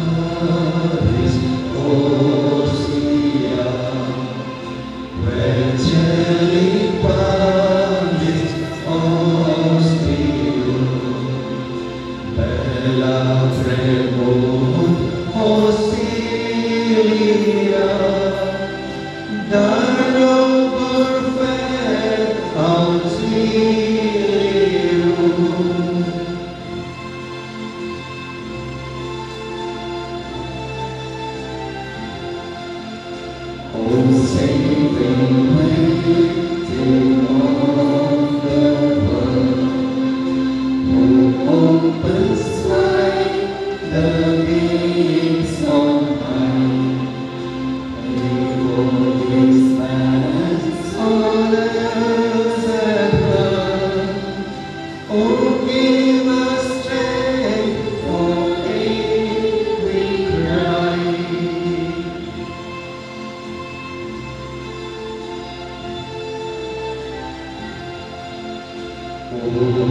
Salutaris ostia, querceli panis ostio, bella premunt hostilia, darno perfect auxilium. O saving victim of the world, who opens wide the gates on high, before expanse on earth and earth, O give us strength, for aid we cry. O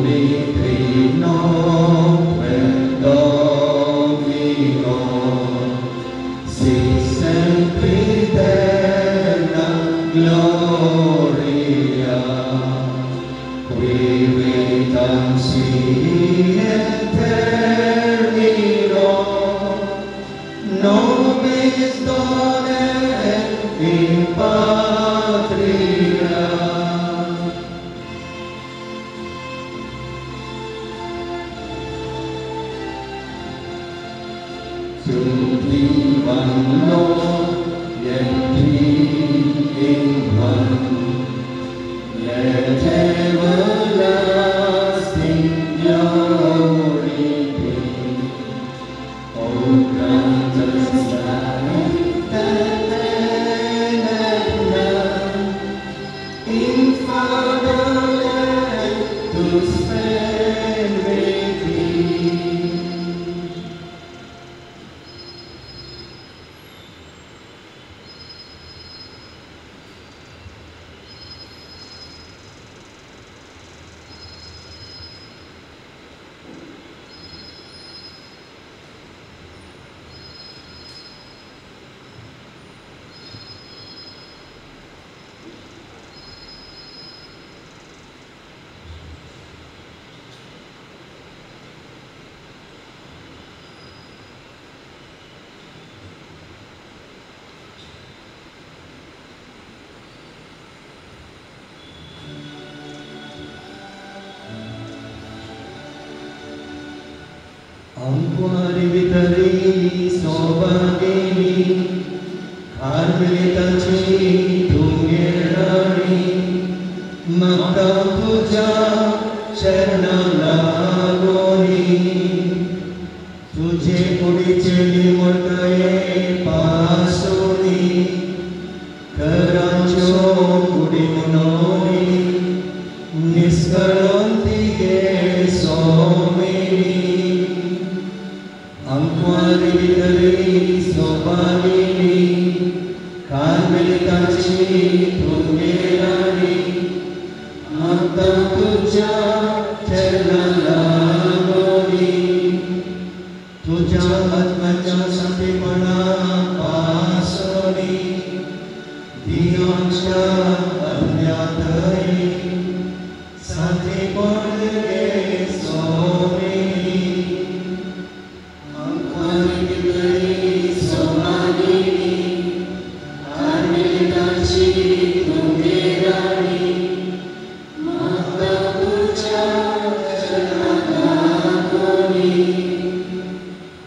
mi prinoque Domino, si sempiterna gloria, qui vitam si aeternino, nobis donet in patria. To be one Lord, yet three in one. Let everlasting glory be. O grant us life that then and now, in fatherland to spend with thee. Anquari vitari sobagini, Carmelitaci tungerani, Makka puja sharna lagoni, Tujhe kudicheli murtaye pasuni, Karancho kudimunoni, Niskalontige somini. Anquari vitari sobanini, Carmelitaci tungerani, Makka tuja charna lagoni, Tuja atmacha satipana pasoni, Diyoncha adhyatari, Satipon ge somini. Anquari vitari somanini, Carmelitaci tungerani, Makka tuja charna lagoni,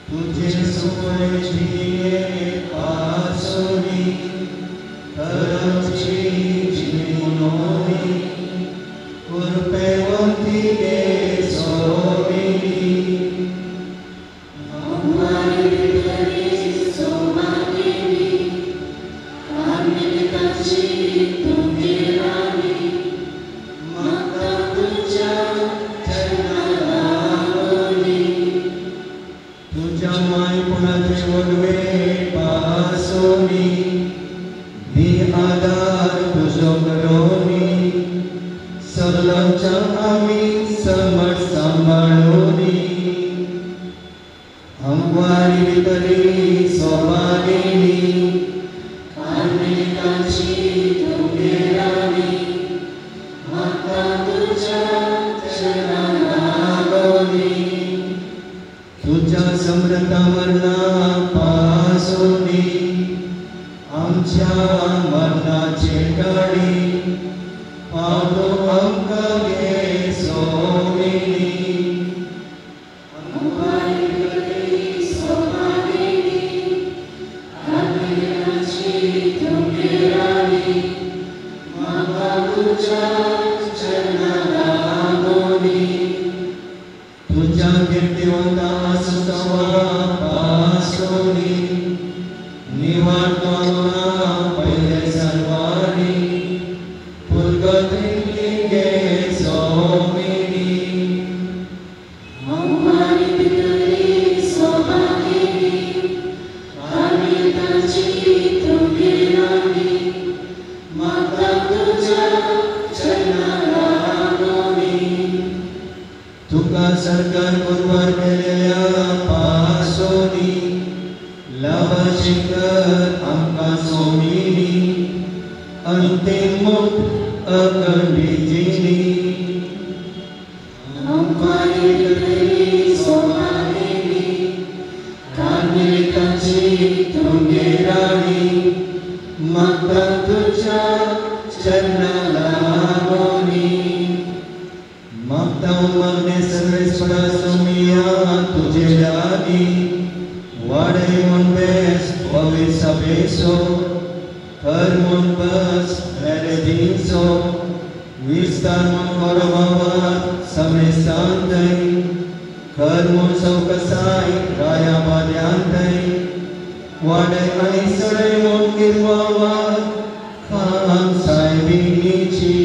Tujhe soy jiye pasoni, Karanchi jimunoni, Kurpevanti ge somini. कार्मेलिताची तुगे राणी म्हाका तुज्या चरणां लागोनी. तुझ्या मायपणाचे वडवे पासोनी दी आदार तुजो करोनी सगळ्यांच्या आमी समट सांबाळोनी. अंगवारी भितरी सोबागिनी कार्मेलिताची तुगे राणी म्हाका तुज्या चरणां लागोनी. तुझ्या समृद्ध मरणा पासोनी आमच्या मरणाचे गाडी पावतो आमकां गे सोमिनी. अंबारी भितरी सोबागिनी कार्मेलिताची तुगे राणी म्हाका तुज्या चरणां लागोनी. तुझ्या कीर्तिवंत आसतवा पासोनी निवारतो पयले सर्वांनी पुलगतिंतली गे सोमिनी. अंबारी भितरी सोबागिनी कार्मेलिताची तुगे राणी म्हाका तुज्या चरणां लागोनी. तुका सरकार गुरवार केलेल्या पासोनी लाभाशिकर आमकां सोमिनी अंतीम मुक्त अखंडीजिनी. अंबारी भितरी सोबागिनी कार्मेलिताची तुगे राणी म्हाका तुज्या चरणां लागोनी. मागता मागणे सर्वेस्परा सोमिया तुजे लागीं वाडय म्हूण बेस पवित्र सभेचो कर म्हूण बस मेरेजींचो विस्तार म्हूण कोरबाबात समेस्तांतय कर म्हूण सवकसाय राया बाद्यांतय वाडय आनी सडय म्हूण गिरवावात खाम सायबिणीची.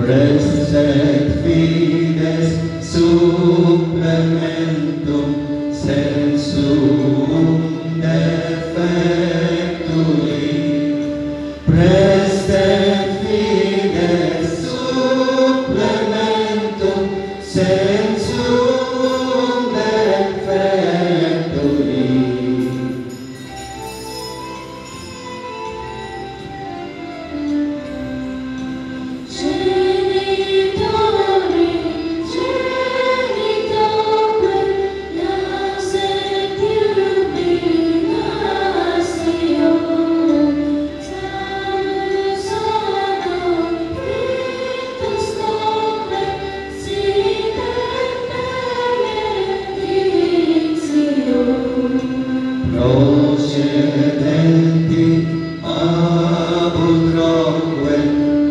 Prestet fides supplementum sensum defectuli. Prestet fides supplementum sensum defectuli. Genitori, genitore, lasset jubilatio, salus Christus nomen, sitet benedictio. Procedenti ab utroque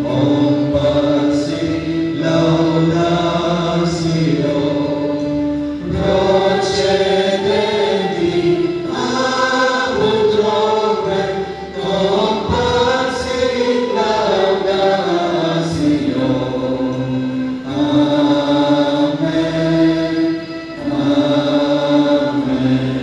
compassi laudatio. Procedenti ab utroque compassi laudatio. Amen. Amen.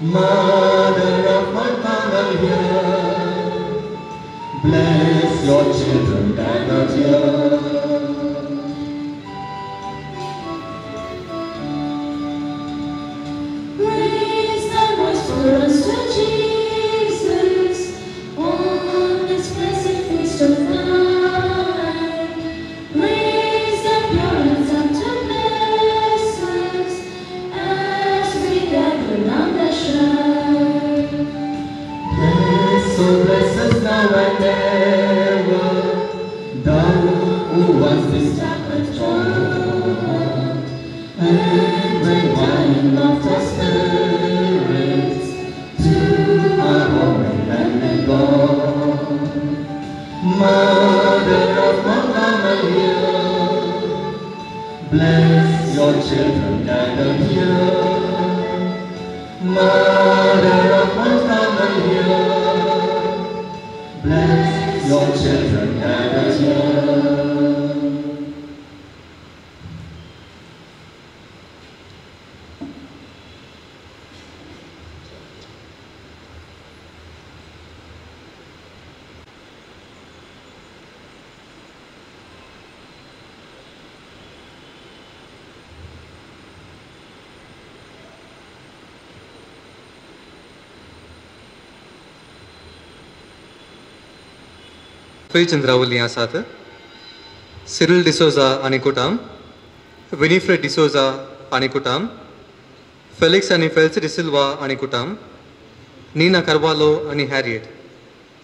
Mother of Mount Carmel here, bless your children gathered here. Raise thy voice for us to Jesus on this blessed feast of thine. Raise the pure hands up to bless us as we gather round the shrine. Bless, oh bless us now and ever, thou who once this tabernacle taught, and when wine of the spirits to our home and land and God. Mother of Mount Carmel here, bless your children gathered here. Mother of Mount Carmel here, bless your children gathered here. Phil Chandravali आसात, Cyril D'Souza आनी कुटाम, Winifred D'Souza आनी कुटाम, Felix आनी फेल्सी डिसिल्वा आनी कुटाम, नीना कार्वालो आनी Harriet.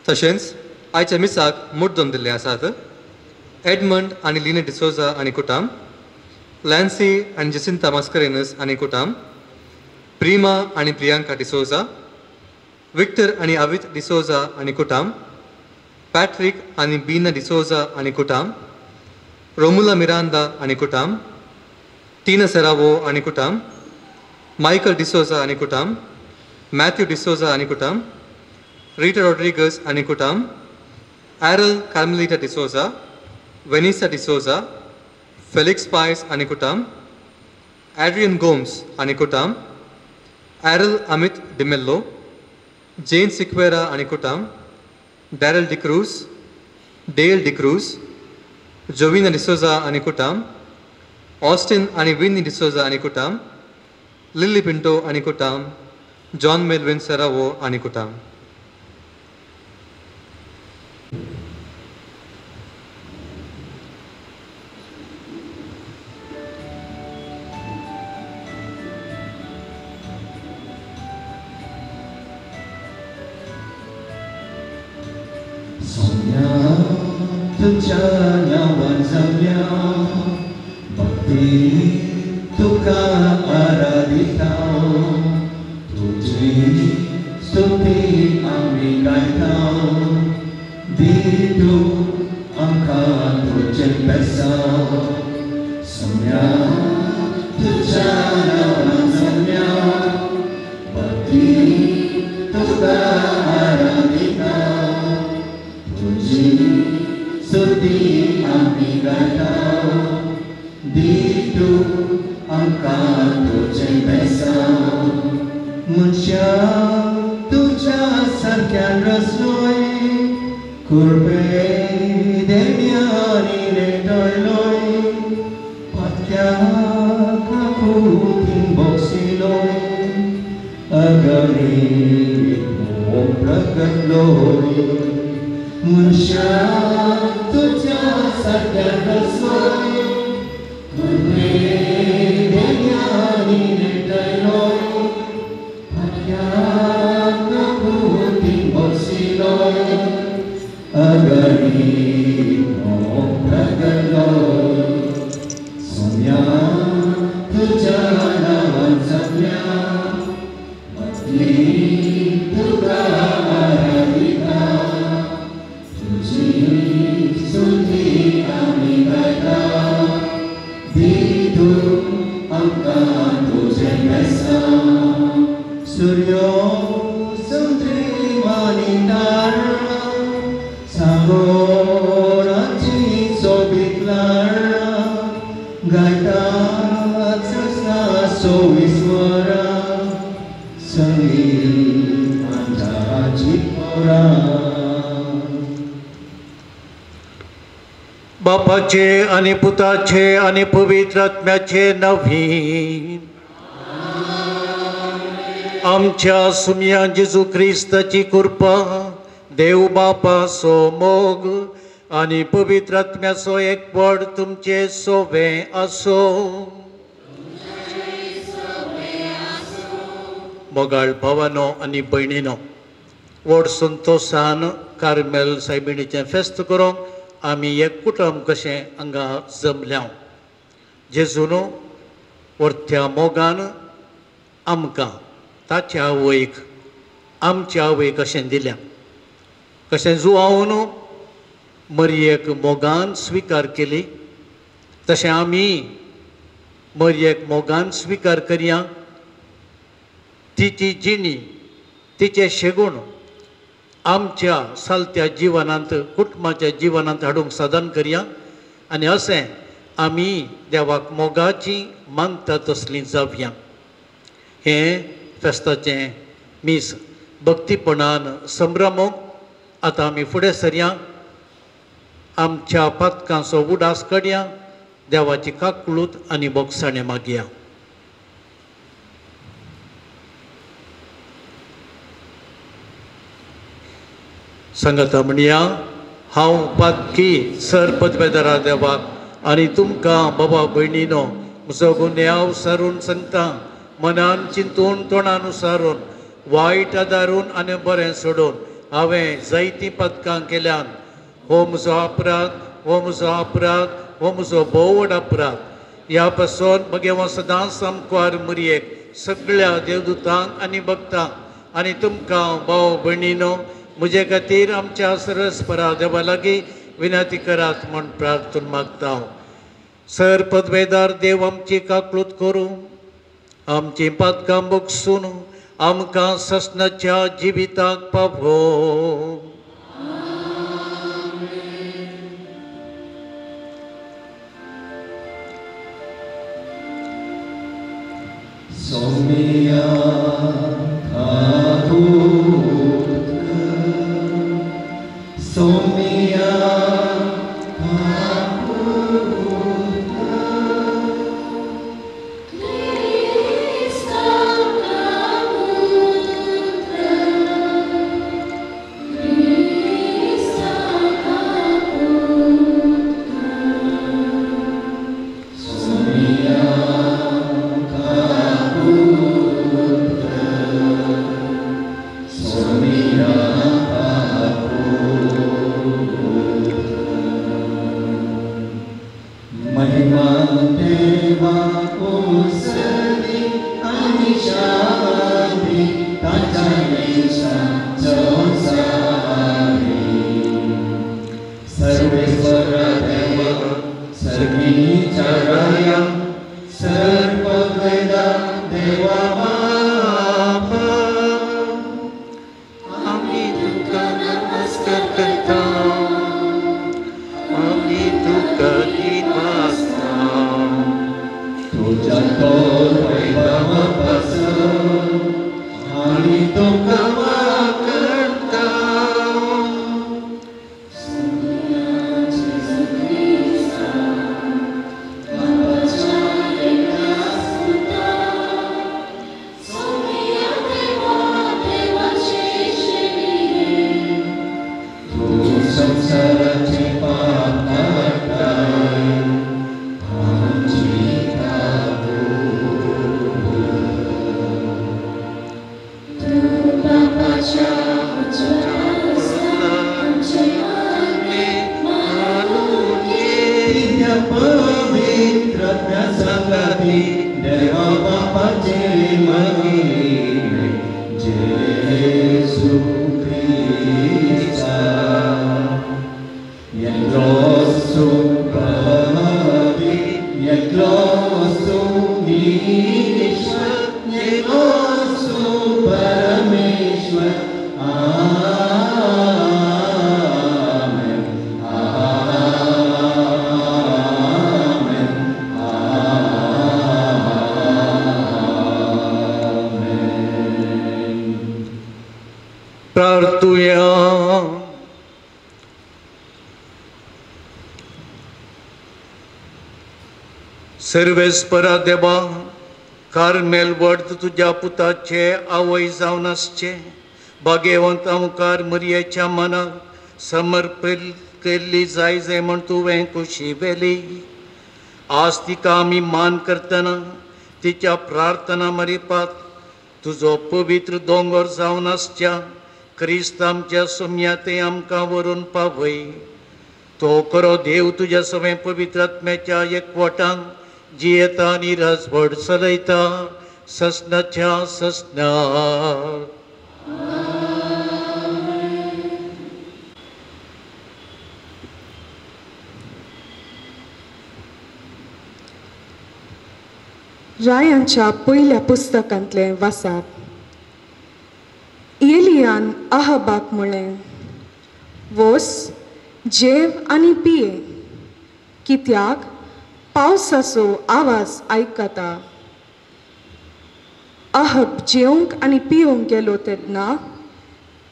तशेंच आयच्या मिसाक मुड्डम दिल्ले आसात एडमंड आनी लिना डिसोजा आनी कुटाम, लॅन्सी आनी जसिंता मास्करेनस आनी कुटाम, प्रिमा आनी प्रियांका डिसोजा, विक्टर आनी अवित डिसोजा आनी कुटाम, पॅट्रिक आनी बीना डिसोजा आनी कुटाम, रोमुला मिरांदा आनी कुटाम, टीना सेरावो आनी कुटाम, मायकल डिसोजा आनी कुटाम, मॅथ्यू डिसोजा आनी कुटाम, रीटा रॉड्रिगस आनी कुटाम, एरल कार्मेलिटा डिसोजा, वेनिसा डिसोजा, फेलिक्स पायस आनी कुटाम, एड्रियन गोम्स आनी कुटाम, एरल अमित डिमेल्लो, जेन सिक्वेरा आनी कुटाम, डॅरल डिक्रूज, डेल डिक्रूज, जोविना डिसोजा आनी कुटाम, ऑस्टिन आनी विनी डिसोजा आनी कुटाम, लिली पिंटो आनी कुटाम, जॉन मेलविन सेरावो आनी कुटाम. सोन्या तुझ्या नांवान जम्या, भक्ती तुका आराधिता, तुजी स्तुती आमी गायता, दी तूं आमकां तुजें बेसांव. सोन्या तुझ्या नांवान जम्या, भक्ती तुका आराधिता, तुजी स्तुती आमी गायता, दी तूं आमकां तुजें बेसांव. मनशा तुज्या सारक्यान रचलोय, कुर्बे देम्यांनी रेटयलोय, पातक्या काकुतीन बोगसिलोय, अगणीत मोग प्रगटलोय. मनशा तुज्या सारक्यान रचलोय, कुर्बे देम्यांनी रेटयलोय, पातक्या काकुतीन बोगसिलोय, अगणीत मोग प्रगटलोय. सोम्या तुज्या नांवान जम्या, भक्ती तुका आराधिता, तुजी स्तुती आमी गायता, दी तूं आमकां तुजें बेसांव. सुर्यो संद्रीवानी तारा, सांगोराची सोबीत लारा, गायतात ससना सोविस्वरा, संगीत आमच्या पोरा. बापाचे आनी पुताचे आनी पवित्र आत्म्याचे नवीन आमच्या सुम्या जेजू क्रिस्ताची कृपा, देव बापाचो मोग आनी पवित्र आत्म्याचो एकवट तुमचे सोवे आसो. मोगाळ भावानो आनी भयणीनो, व्हड संतोशान कार्मेल सायबिणीचें फेस्त करूंक आमी एक कुटुंब कशें हांगा जमल्या. जेजून व्हडत्या मोगान आमकां ताच्या आवयक आमच्या आवयक अशें दिल्या. कशें जुवावन मरयेक मोगान स्विकार केली तशें आमी मरयेक मोगान स्विकार करया. तिची जिणी, तिचें शेगूण आमच्या सालत्या जिवनांत, कुटुंबाच्या जिवनांत हाडूंक साधन करया आनी अशें आमी देवाक मोगाची मानता तसली जावया. हें फेस्ताचें मीस भक्तीपणान संभ्रमूंक आतां आमी फुडें सरया. आमच्या पातकांचो उडास काडया, देवाची काकळूत आनी बोगसाणें मागया. सांगाता म्हणया, हांव पातकी सर पदवेदारा देवाक आनी तुमकां बाबा भयणीनो म्हजो गुन्यांव सारून सांगता. मनान चिंतून तोंडान सारून वायट आदारून आनी बरें सोडून हांवें जायतीं पदकां केल्यान. हो म्हजो अपराध, हो म्हजो अपराध, हो म्हजो भोव व्हड अपराध. ह्या पासून म्हगे सदांच सामकार मुरयेक सगळ्या देवदूतांक आनी भक्तांक आनी तुमकां भाव भयणीनो म्हजे खातीर आमच्या सरस्परा देवा लागीं विनंती करात म्हूण प्रार्थना मागता. सर पदवेदार देव आमची काकळूत करूं, आमची पातकां बोगसून आमकां ससनाच्या जिविताक पावो. सोमिया सोमिया प्रार्थुया. सर्वेस्परा देवा, कार्मेल वर्द तुज्या पुताचे आवय जावन आसचे भाग्यवंत मुखार मरयेच्या मनाक समर्पण केल्ली जाय जाय म्हण तुवें खुशी वेली. आज तिका आमी मान करतना तिच्या प्रार्थना मरिपात तुजो पवित्र दोंगर जावन आसच्या क्रिस्त आमच्या सोम्या ते आमकां व्हरून पावय. तो खरो देव तुज्या सगळें पवित्र आत्म्याच्या एकवटान जियेता आनी राजवट चलयता ससनाच्या ससना. रायांच्या पयल्या पुस्तकांतलें वासाप. एलियान अहबाक म्हळें, वोस जेव आनी पिये, कित्याक पावसाचो आवाज आयकता. अहब जेवंक आनी पिवंक गेलो तेन्ना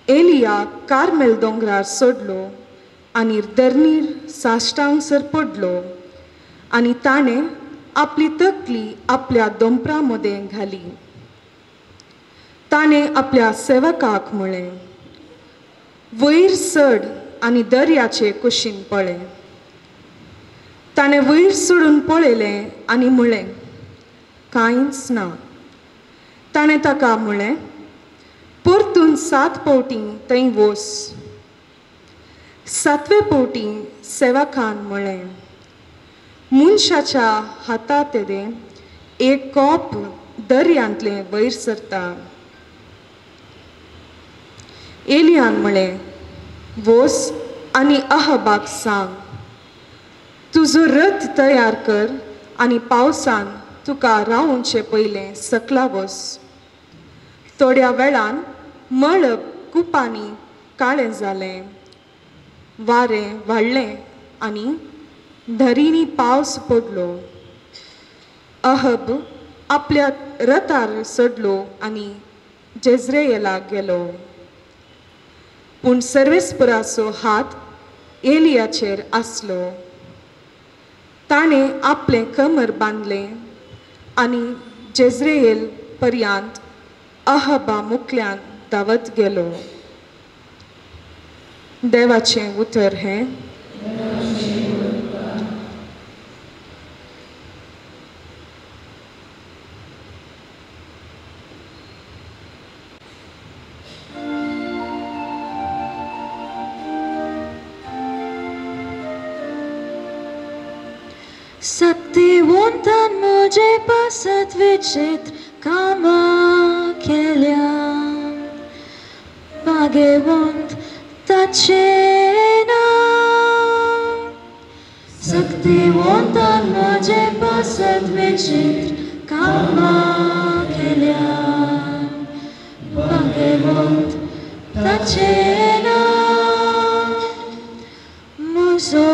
एलिया कार्मेल दोंगरार सोडलो आनी धरणीर साश्टांग सर पडलो आनी ताणें आपली तकली आपल्या दोंपरा मदें घाली. ताणें आपल्या सेवकाक म्हळें, वयर चड आनी दर्याचे कुशीन पळय. ताणें वयर चडून पळयलें आनी म्हळें, कांयच ना. ताणें ताका म्हळें, परतून 7 फावटी थंय वोस. 7वे फावटी सेवकान म्हळें, मनशाच्या हाता तेदें एक कोप दर्यांतलें वयर सरता. एलियान म्हळें, वोस आनी अहबाक सांग, तुजो रथ तयार कर आनी पावसान तुका रावोवचें पयलें सकला वस. थोड्या वेळान मळब कुपांनी काळें जालें, वारें वाडलें आनी धरिनी पावस पडलो. अहब आपल्या रथार चडलो आनी जेज्रेयेलाक गेलो. पूण सर्वेस्पराचो हात एलियाचेर आसलो. ताणें आपलें कमर बांदलें आनी जेज्रेयल पर्यंत अहबा मुखल्यान धांवत गेलो. देवाचें उतर हें. सक्तिवंतान म्हजे पासत विचित्र कामां केल्या, भाग्यवंत ताचें नांव. सक्तिवंतान म्हजे पासत विचित्र कामां केल्या, भाग्यवंत ताचें नांव. म्हजो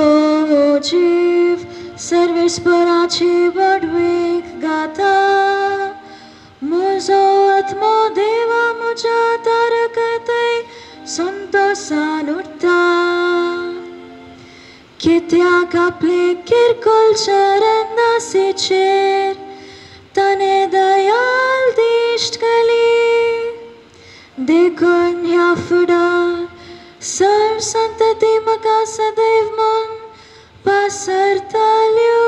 जीव सर्वेस्पराची व्हडवीक गाता, म्हजो आत्मो देवा म्हज्या तारकतय संतोसान उरता. कित्याक आपले किरकोळ चरणदासीचेर ताणें दयाल दिश्ट घाली, देखून ह्या फुडार सर्व संतती म्हाका सदैव मन पसरताल्यो.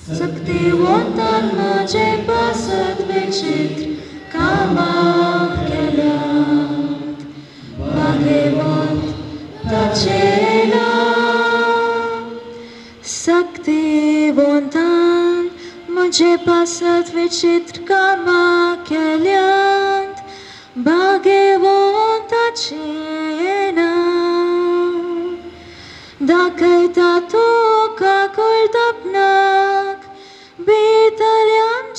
सक्तिवंतान म्हजे पासत विचित्र कामां केल्यात, भाग्यवंत ताचें नांव. सक्तिवंतान म्हजे पासत विचित्र कामां केल्यात, भाग्यवंत ताचें नांव. दाखयता तूं काकुळट आपणाक भितरल्यांचेर,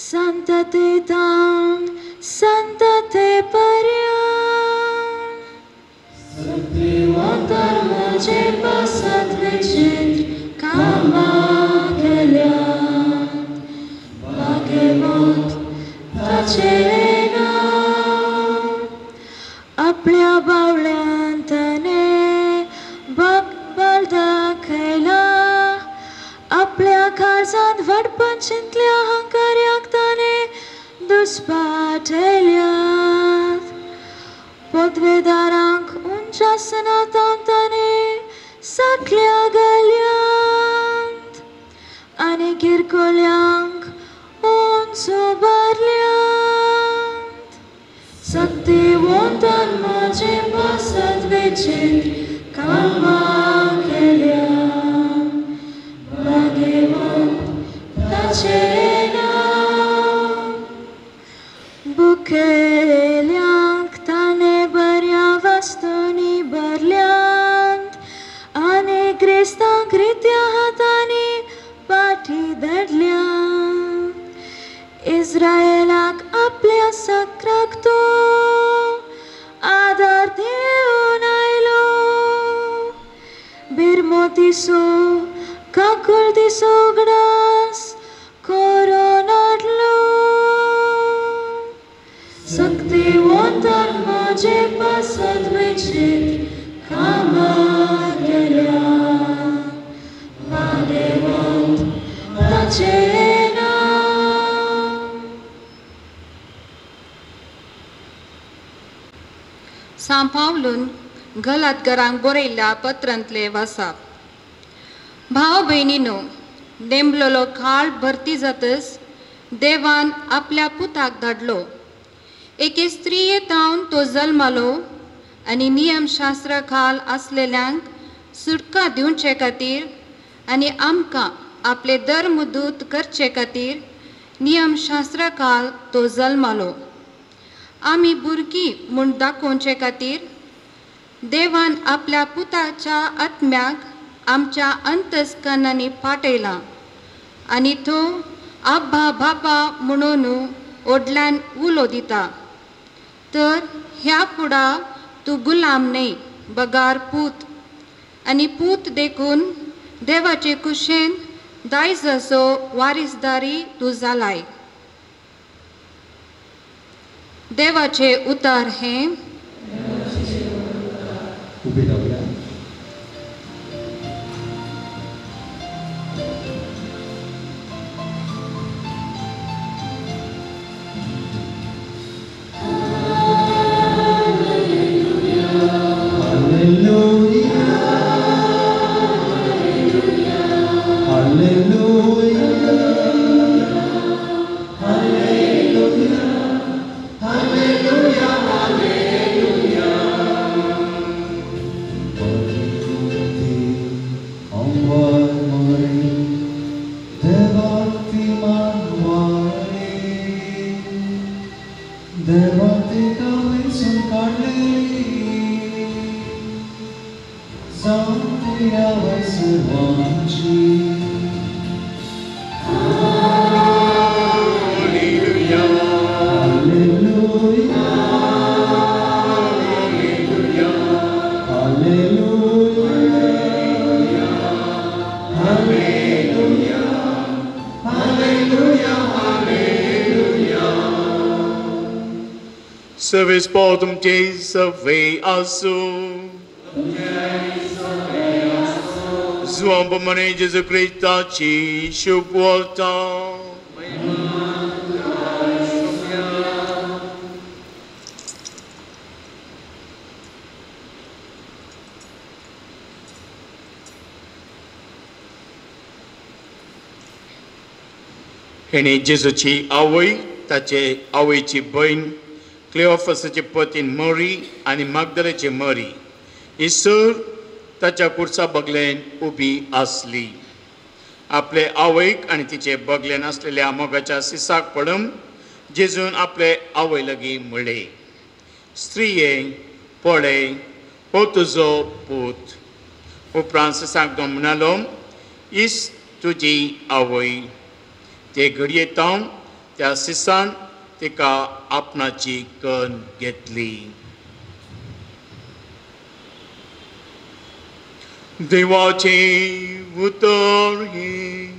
संततेतान संतते पर्यंत. सक्तिवंतान म्हजे पासत विचित्र कामां केल्यात, भाग्यवंत ताचें नांव. घुस्पाटल्यात पदवेदारांक उंचासनातान ताणें साकल्या घाल्यात आनी किरकोळ्यांक उंच उबारल्यात. सक्तिवंतान म्हजे पासत विचित्र कामां केल्या भाग्यवंत ताचें नांव. बुकेल्यांक ताणें बऱ्या वस्तूंनी भरल्यांत आनी क्रिस्तांक रित्या हातांनी पाटी धाडल्यात. इस्रायलाक आपल्या सक्राक तो आदार दिवन आयलो. बिरमोतीसो काकुळतीसो उगडास करून हाडलो. सक्तिवंतान म्हजे पासत विचित्र कामां केल्या भाग्यवंत ताचें नांव. सांव पावलून गलातगरांक बरयल्ल्या पत्रांतले वासाप. भाव भयणीनो, नेमलेलो काळ भरती जातच देवान आपल्या पुताक धाडलो. एके स्त्रिये तावन तो जल्मालो आनी नियमशास्त्रा खाल आसलेल्यांक सुटका दिवचे खातीर आनी आमकां आपले धर्मदूत करचे खातीर नियमशास्त्रा खाल तो जल्मालो. आमी भुरगीं म्हूण दाखोवचे खातीर देवान आपल्या पुताच्या आत्म्याक आमच्या अंतस्करणांनी पाठयला आनी तो आब्बा बाबा म्हणून ओडल्यान उलो दिता. तर ह्या फुडा तूं गुलाम न्हय बगार पूत, आनी पूत देखून देवाचे कुशेन दायजाचो वारीसदारी तूं जालाय. देवाचे उतार हें. उबे रावया. Service potom Jai asu. Zuan pomane Jesu Christa chi shukwalta. हेणे जेजूची आवय, ताचे आवयची भयण क्लिओफासाचे पतीन मरी आनी मागदलेचे मरी इसर ताच्या कुर्सा बगलेन उबी आसली. आपले आवयक आनी तिचे बगलेन आसलेल्या मोगाच्या सिसाक पडून जेजून आपले आवय लागीं म्हणलें, स्त्रिये पळय हो तुजो पूत. उपरांत सिसाक तो म्हणालो, इस तुजी आवय. ते घडये तावन त्या सिसान तिका आपणाची कन घेतली. देवाचें उतर हें.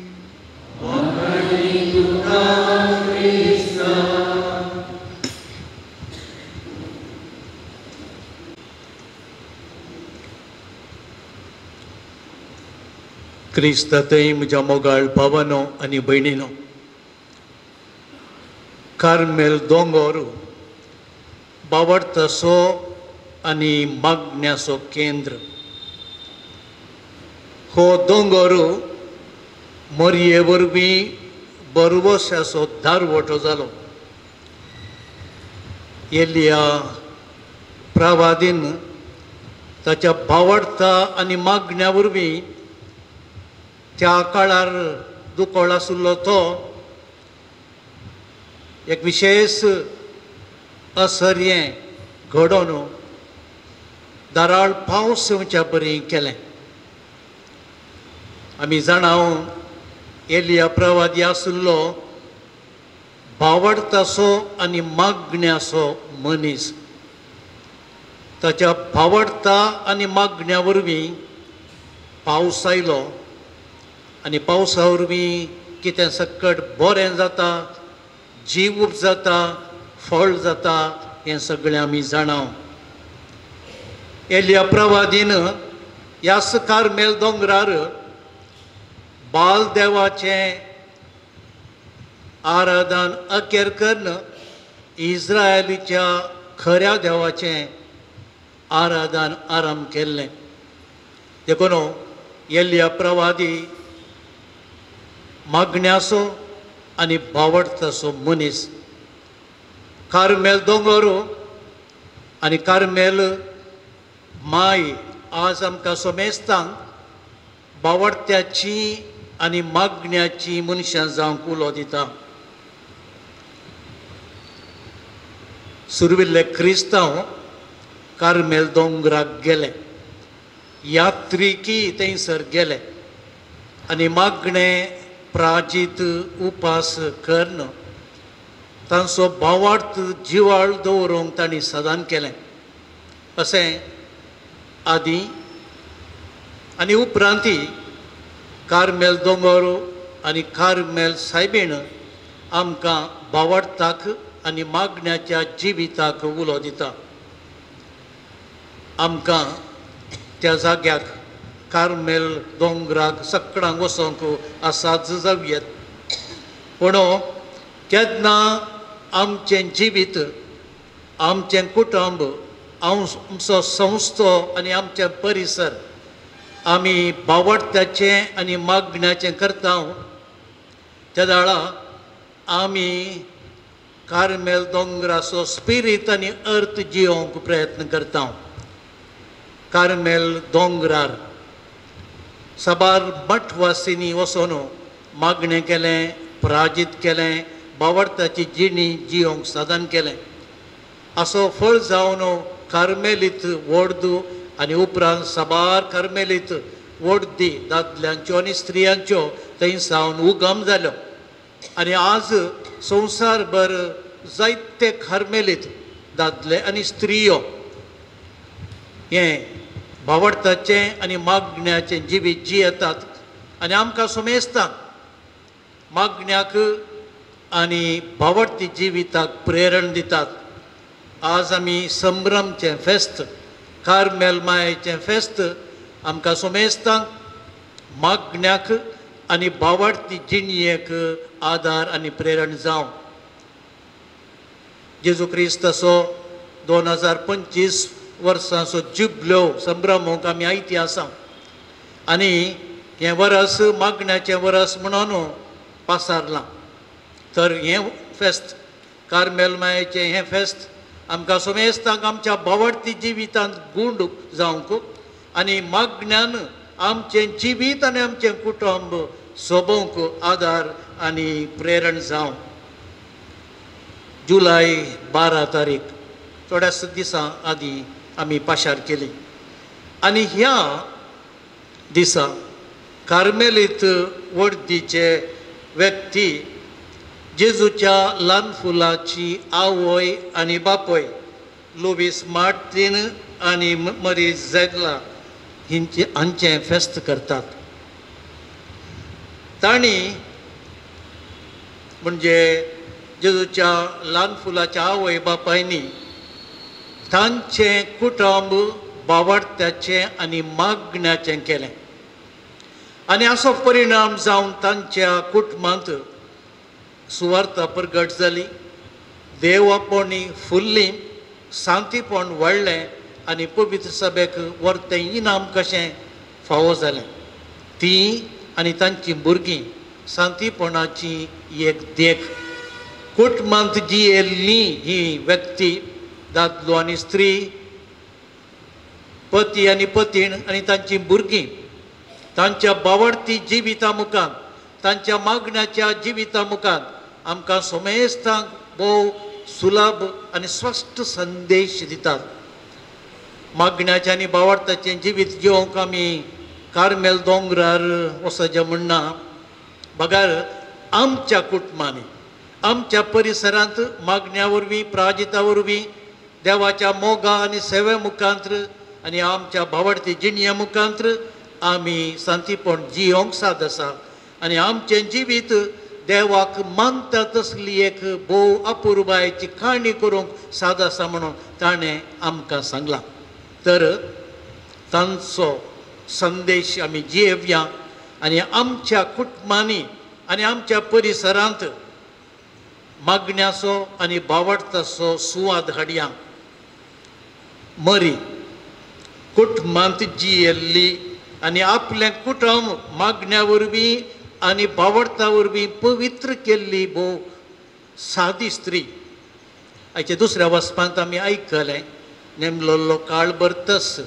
क्रिस्तांतय म्हज्या मोगाळ भावानो आनी भयणीनो, कार्मेल दोंगोर बावडतासो आनी मागण्याचो केंद्र. हो दोंगोर मोरये वरवीं बरवश्याचो दारवटो जालो. एलिया प्रवादीन ताच्या बावडता आनी मागण्या वरवीं त्या काळार दुकळ आशिल्लो तो एक विशेष असर हें घडोवन दाराळ पावस येवच्या बरी केलें. आमी जाणा एलिया प्रवादी आशिल्लो बावडतासो आनी मागण्याचो मनीस. ताच्या बावडता आनी मागण्या वरवीं पावस आयलो आनी पावसा वरवीं कितें सकट बरें जाता, जीव जाता, फळ जाता हें सगळें आमी जाणा. एलिया प्रवादीन ह्याच कार्मेल दोंगरार बाल देवाचें आराधन अखेर करून इस्रायलीच्या खऱ्या देवाचें आराधन आरंभ केल्लें. देखून एलिया प्रवादी मागण्याचो आनी बावडतासो मनीस. कार्मेल दोंगर आनी कार्मेल माय आज आमकां सोमेस्तांक बावडत्याची आनी मागण्याची मनशां जावंक उलो दिता. सुरविल्ले क्रिस्तांव कार्मेल दोंगराक गेले, यात्रिकी थंयसर गेले आनी मागणें प्राजीत उपास करून तांचो भावार्थ जिवाळ दवरूंक तांणी सदान केलें. अशें आदी आनी उपरांती कार्मेल दोंगर आनी कार्मेल सायबीण आमकां भावार्थाक आनी मागण्याच्या जिविताक उलो दिता. आमकां त्या जाग्याक कार्मेल दोंगराक सकडांक वचोंक आसाच जावयेत. पूण केन्ना आमचें जिवीत, आमचें कुटुंब, आमचो संस्थो आनी आमचें परिसर आमी बावडत्याचें आनी मागण्याचें करता त्या वेळा आमी कार्मेल दोंगराचो स्पिरीत आनी अर्थ जियोवंक प्रयत्न करता. कार्मेल दोंगरार साबार मठवासिनी वचून मागणें केलें, प्राजीत केलें, बावडताची जिणी जियोवंक साधन केलें. असो फळ जावन कार्मेलीत वोर्द आनी उपरांत साबार कार्मेलीत वोर्दी दादल्यांच्यो आनी स्त्रियांच्यो थंय सावन उगम जाल्यो आनी आज संवसारभर जायते कार्मेलीत दादले आनी स्त्रियो हें भावार्थाचें आनी मागण्याचें जिवीत जियेतात आनी आमकां सुमेस्तांक मागण्याक आनी भावार्थी जिविताक प्रेरण दितात. आज आमी संभ्रमचें फेस्त, कार्मेल मायेचें फेस्त आमकां सुमेस्तांक मागण्याक आनी भावार्थी जिणयेक आदार आनी प्रेरण जावं. जेजू क्रिस्ताचो 2025 वर्सांचो जुबलो संभ्रमूंक आमी आयती आसा आनी हें वरस मागण्याचें वरस म्हणून पासारलां. तर हें फेस्त कार्मेल मायेचें हें फेस्त आमकां सुमेस्तांक आमच्या भावार्थी जिवितांत गूंड जावंक आनी मागण्यान आमचें जिवीत आनी आमचें कुटुंब सोबोवंक आदार आनी प्रेरण जावं. जुलय 12 तारीख थोड्याच दिसां आदीं आमी पाशार केली आनी ह्या दिसा कार्मेलीत वडदीचे व्यक्ती जेजूच्या ल्हान फुलाची आवय आनी बापूय लुवीस मार्टीन आनी मरी झेगला हांचें फेस्त करतात. तांणी म्हणजे जेजूच्या ल्हान फुलाच्या आवय बापायनी तांचें कुटुंब बावडत्याचें आनी मागण्याचें केलें आनी असो परिणाम जावन तांच्या कुटुंबांत सुवार्ता प्रगट जाली. देवापणी फुल्ली, शांतीपण वाडलें आनी पवित्र सभेक वर्तें इनाम कशें फावो जालें. ती आनी तांची भुरगीं शांतीपणाची एक देख. कुटुंबांत जियेल्ली ही व्यक्ती, दादलो आनी स्त्री, पती आनी पतीण आनी तांची भुरगीं, तांच्या बावडती जिविता मुखार, तांच्या मागण्याच्या जिविता मुखार आमकां समेस्तांक भोव सुलभ आनी स्पश्ट संदेश दितात. मागण्याचें आनी बावडताचें जिवीत घेवंक आमी कार्मेल दोंगरार वचचें म्हणना, बगर आमच्या कुटुंबांनी, आमच्या परिसरांत मागण्या वरवीं, प्राजिता वरवीं, देवाच्या मोगा आनी सेवे मुखांत्र आनी आमच्या बावडती जिणये मुखांत्र आमी शांतीपण जियोंक साद आसा आनी आमचें जिवीत देवाक मानता तसली एक भोव अपुरबायेची काणी करूंक साद आसा म्हणून ताणें आमकां सांगलां. तर तांचो संदेश आमी जियेवया आनी आमच्या कुटुंबांनी आनी आमच्या परिसरांत मागण्याचो आनी बावडताचो सुवाद हाडया. मरी कुटुंबांत जियेल्ली आनी आपलें कुटुंब मागण्या वरवीं आनी बावडता वरवीं पवित्र केल्ली भोव सादी स्त्री. आयच्या दुसऱ्या वचपांत आमी आयकलें, नेमलोलो काळ भरतस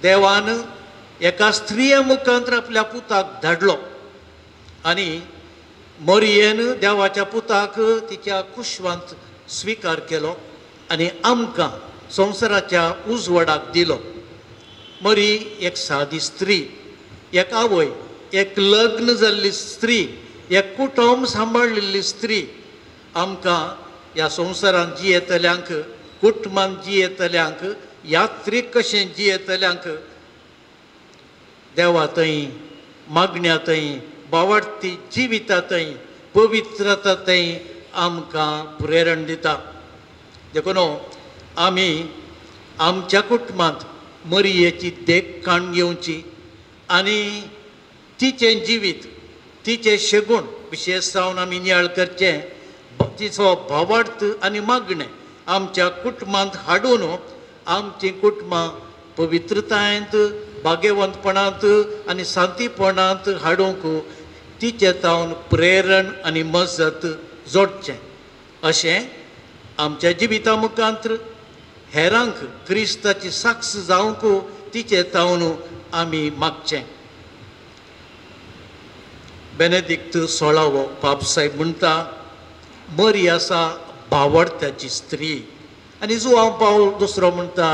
देवान एका स्त्रिये मुखांत आपल्या पुताक धाडलो आनी मरियेन देवाच्या पुताक तिच्या कुशवांत स्विकार केलो आनी आमकां संवसाराच्या उजवाडाक दिलो. मरी एक सादी स्त्री, एक आवय, एक लग्न जाल्ली स्त्री, एक कुटुंब सांबाळिल्ली स्त्री आमकां ह्या संवसारांत जियेतल्यांक, कुटुंबांत जियेतल्यांक, यात्रीक कशें जियेतल्यांक देवा थंय, मागण्या थंय, बावडती जिविता थंय, पवित्रता थंय आमकां प्रेरण दिता. देखून आमी आमच्या कुटुंबांत मरियेची देख काण घेवची आनी तिचें जिवीत, तिचें शेगूण विशेश जावन आमी नियाळ करचें. तिचो भावार्थ आनी मागणें आमच्या कुटुंबांत हाडून आमचीं कुटुंबां पवित्रतायेंत, भाग्यवंतपणांत आनी शांतीपणांत हाडूंक तिचे तावन प्रेरण आनी मजत जोडचें. अशें आमच्या जिविता मुखांत हेरांक क्रिस्ताची साक्ष जावंक तिचे तावन आमी मागचें. बेनेदिक्त सोळावो पापसाहेब म्हणटा, मरी आसा बावडत्याची स्त्री आनी जुआंव पावल दुसरो म्हणटा,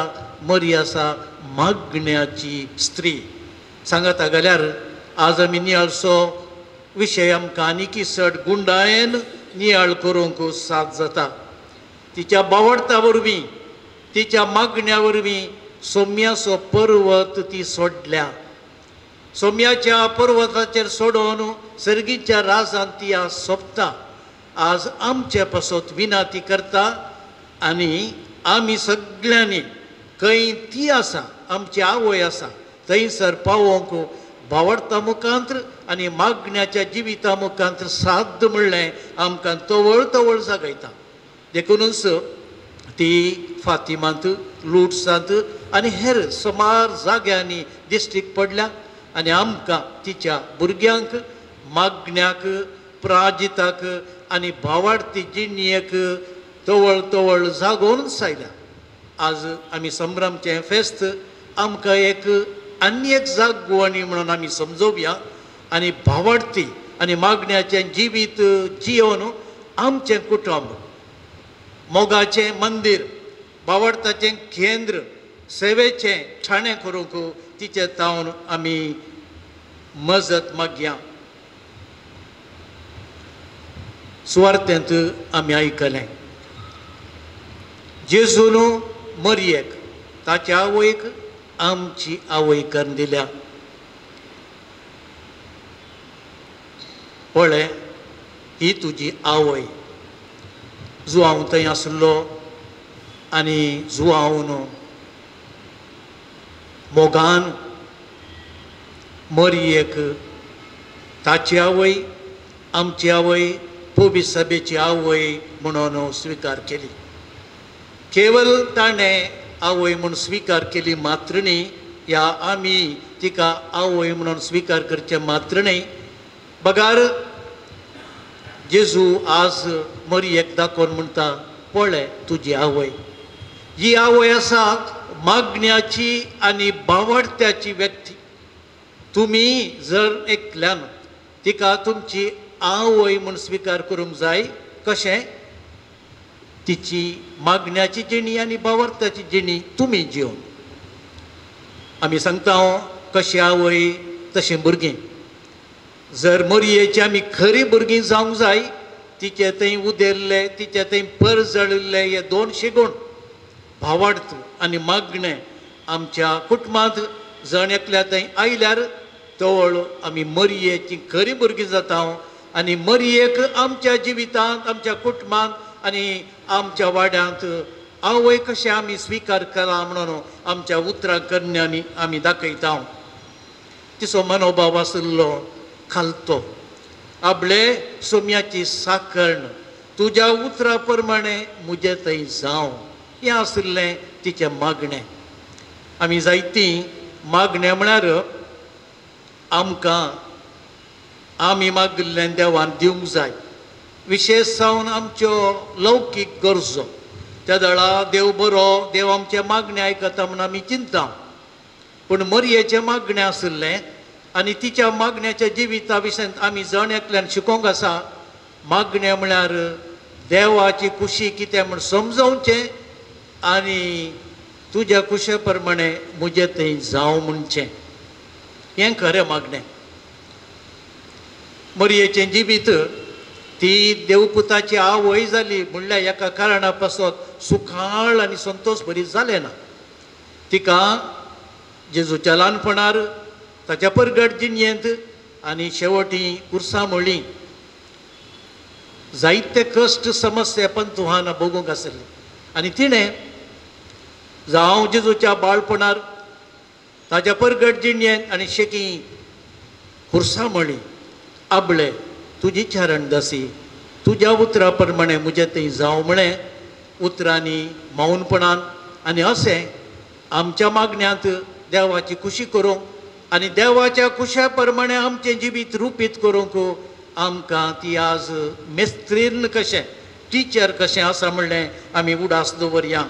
मरी आसा मागण्याची स्त्री. सांगता जाल्यार आज आमी नियाळचो विशय आमकां आनीकी चड गुंडायेन नियाळ करूंक साथ जाता. तिच्या बावडता वरवीं, तिच्या मागण्या वरवीं सोम्याचो पर्वत ती सोडल्या. सोम्याच्या पर्वताचेर सोडोवन सर्गीच्या राजान ती आज सोंपता. आज आमचे पासत विनाती करता आनी आमी सगळ्यांनी खंय ती आसा, आमची आवय आसा थंयसर पावोवंक बावडता मुखांत्र आनी मागण्याच्या जिविता मुखांत्र साध्य म्हणलें आमकां तवळ तवळ जागयता. देखुनूच ती फातिमांत, लुट्सांत आनी हेर सुमार जाग्यांनी दिश्टीक पडल्या आनी आमकां तिच्या भुरग्यांक, मागण्याक, प्राजिताक आनी भावार्थी जिणयेक तवळ तवळ जागोवन आयल्या. आज आमी संभ्रमचें फेस्त आमकां एक आनी एक जागवणी म्हणून आमी समजोवया आनी भावार्थी आनी मागण्याचें जिवीत जियोवन आमचें कुटुंब मोगाचें मंदीर, भावार्थाचें केंद्र, सेवेचें ठाणें करूंक तिचे तावन आमी मजत मागया. सुवार्थेंत आमी आयकलें, जेजून मरियेक ताच्या आवयक आमची आवय करून दिल्या. पळय, ही तुजी आवय. जुआंव थंय आसलो आनी जुआंवन मोगान मरियेक ताची आवय, आमची आवय पवित्र सभेची आवय म्हणून स्विकार केली. केवल ताणें आवय म्हूण स्विकार केली मात्र न्ही, या आमी तिका आवय म्हणून स्विकार करचें मात्र न्ही, बगार जेजू आज मरियेक दाखोवन म्हणटा, पळय तुजी आवय. ही आवय आसा मागण्याची आनी बावडत्याची व्यक्ती. तुमी जर एकल्यान तिका तुमची आवय म्हूण स्विकार करूंक जाय, कशें? तिची मागण्याची जिणी आनी बावडत्याची जिणी तुमी जिवन. आमी सांगता कशी आवय तशें भुरगीं. जर मरियेची आमी खरी भुरगीं जावंक जाय, तिचे थंय उदेल्ले, तिचे थंय परजळिल्ले हे दोन शिगूण भावार्थ आनी मागणें आमच्या कुटुंबांत जण एकल्या थंय आयल्यार तवळ आमी मरियेची खरी भुरगीं जाता आनी मरियेक आमच्या जिवितांत, आमच्या कुटुंबांत आनी आमच्या वाड्यांत आवय कशें आमी स्विकार केला म्हणून आमच्या उतरां करण्यांनी आमी दाखयता. तिचो मनोभाव आशिल्लो खालतो, आपले सोम्याची साकरण तुज्या उतरा प्रमाणे म्हजे थंय जावं, हें आशिल्लें तिचें मागणें. आमी जायतीं मागणें म्हळ्यार आमकां आमी मागिल्लें देवान दिवंक जाय, विशेश जावन आमच्यो लौकीक गरजो. त्या वेळा देव बरो, देव आमचें मागणें आयकता म्हूण आमी चिंता, पूण मरियेचें मागणें आशिल्लें आनी तिच्या मागण्याच्या जिविता विशयांत आमी जण एकल्यान शिकोवंक आसा. मागणें म्हळ्यार देवाची खुशी कितें म्हूण समजोवचें आनी तुज्या खुशे प्रमाणे म्हजें थंय जावं म्हणचें, हें खरें मागणें. मरियेचें जिवीत ती देवपुताची आवय जाली म्हणल्यार एका कारणा पासत सुखाळ आनी संतोश बरी जालें ना. तिका जेजूच्या ल्हानपणार ताच्या परगट जिणयेंत आनी शेवटी कुर्सां म्हळी जायते कश्ट समस्या पंतुहान भोगूंक आसली आनी तिणें जावं जेजूच्या बाळपणार ताच्या परगट जिणयेंत आनी शेकी कुर्सां म्हळी, आबळे तुजी चरण दासी तुज्या उतरा प्रमाणे म्हजें थंय जावं म्हळें उतरांनी मौनपणान. आनी अशें आमच्या मागण्यांत देवाची खुशी करूंक आनी देवाच्या खुशा प्रमाणे आमचें जिवीत रुपीत करूंक आमकां ती आज मेस्त्रीन कशें टिचर कशें आसा म्हणलें आमी उडास दवरया.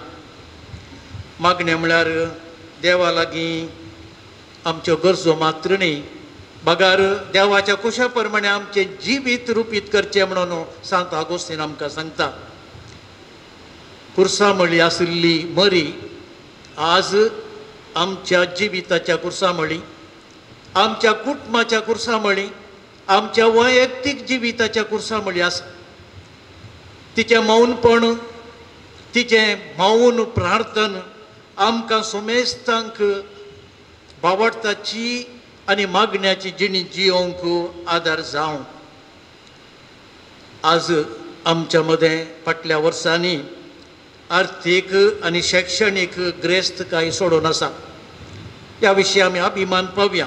मागणें म्हळ्यार देवा लागीं आमच्यो गरजो मात्र न्ही, बगार देवाच्या खुशा प्रमाणे आमचें जिवीत रुपीत करचें म्हणून सांत आगोस्तीन आमकां सांगता. कुर्सा म्हळी आशिल्ली मरी आज आमच्या जिविताच्या कुर्सा म्हळी, आमच्या कुटुंबाच्या कुर्सा म्हळी, आमच्या वैयक्तीक जिविताच्या कुर्सा म्हळी आसा. तिचें मौनपण, तिचें मौन प्रार्थन आमकां सुमेस्तांक बावडताची आनी मागण्याची जिणी जियोंक आदार जावं. आज आमच्या मदें फाटल्या वर्सांनी आर्थीक आनी शैक्षणीक ग्रेस्तकाय सोडून आसा, ह्या विशीं आमी अभिमान पावया.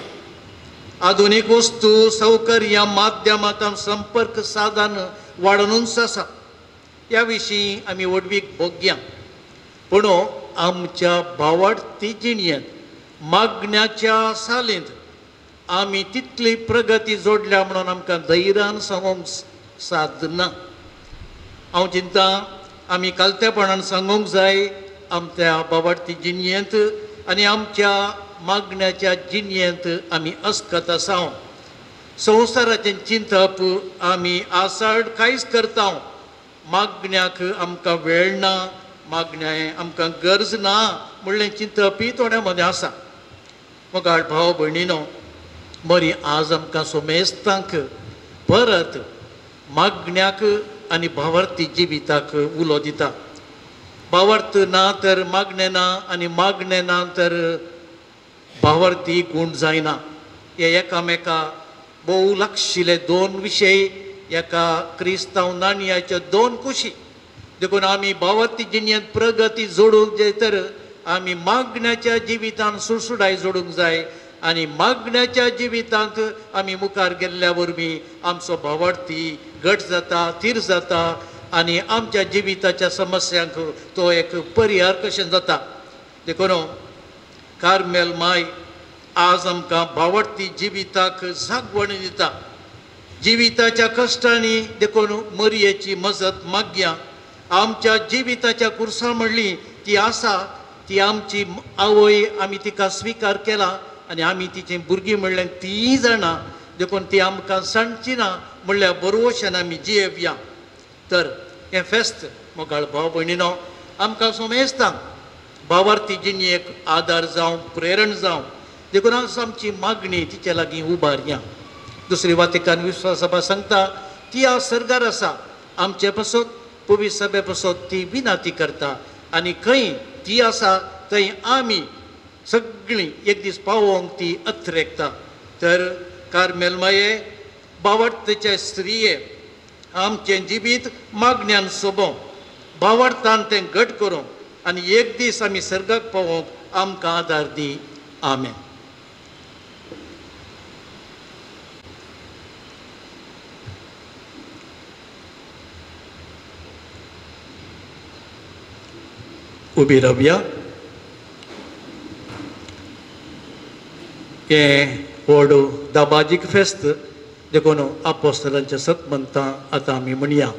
आधुनीक वस्तू सौकर्या माध्यमांत संपर्क साधन वाडोवनूच आसा, ह्या विशीं आमी व्हडवीक भोगया. पूण आमच्या भावार्थी जिणयेंत मागण्याच्या सालींत आमी तितली प्रगती जोडल्या म्हणून आमकां धैर्यान सांगूंक सादना. हांव चिंता आमी कालतेपणान सांगूंक जाय आमच्या बाबार्थी जिणयेंत आनी आमच्या मागण्याच्या जिणयेंत आमी अस्कत आसा. संवसाराचें चिंतप आमी आसाड कांयच करता, मागण्याक आमकां वेळ ना, मागण्या आमकां गरज ना म्हणलें चिंतपी थोड्या मदें आसा. मोगाळ भाव भयणीनो, बरी आज आमकां सोमेस्तांक परत मागण्याक आनी भावार्थी जिविताक उलो दिता. भावार्थ ना तर मागणें ना आनी मागणें ना तर भावार्थी गूण जायना. हे एकामेका भोव लागशिल्ले दोन विशय, एका क्रिस्तांव नाणयाच्यो दोन कुशी. देखून आमी भावार्थी जिणेंत प्रगती जोडूंक जाय तर आमी मागण्याच्या जिवितान सुडसुडाय जोडूंक जाय आनी मागण्याच्या जिवितांत आमी मुखार गेल्ल्या वरवीं आमचो भावार्थी घट जाता, थीर जाता आनी आमच्या जिविताच्या समस्यांक तो एक परिहार कशें जाता. देखून कार्मेल माय आज आमकां भावार्थी जिविताक जागवण दिता. जिविताच्या कश्टांनी देखून मरयेची मजत मागया. आमच्या जिविताच्या कुर्सा म्हणली ती आसा, ती आमची आवय, आमी तिका स्विकार केला आनी आमी तिची भुरगीं म्हणल्यार तीय जाणा, देखून ती आमकां सांडची ना म्हणल्यार बरोवशान आमी जियेवया. तर हें फेस्त मोगाळ भाव भयणीनो आमकां सोमेस्तांक भावार्थी जिणेक आदार जावं, प्रेरण जावं, देखून आज आमची मागणी तिचे लागीं उबारया. दुसरी वातिकान विश्वास सभा सांगता ती आज सर्गार आसा, आमचे पासत पवित्र सभे पासत ती विनाती करता आनी खंय ती आसा थंय आमी सगळीं एक दीस पावोवंक ती अथरेकता. तर कार्मेल माये भावार्थीचे स्त्रिये आमचें जिवीत मागण्यान सोबोवंक, भावार्थान तें घट करूंक आनी एक दीस आमी सर्गाक पावोवंक आमकां आदार दी. आमेन. उबी रावया. हें व्हड दाबाजीक फेस्त देखून आपोस्तलांचें सत म्हणटा आतां आमी म्हणया.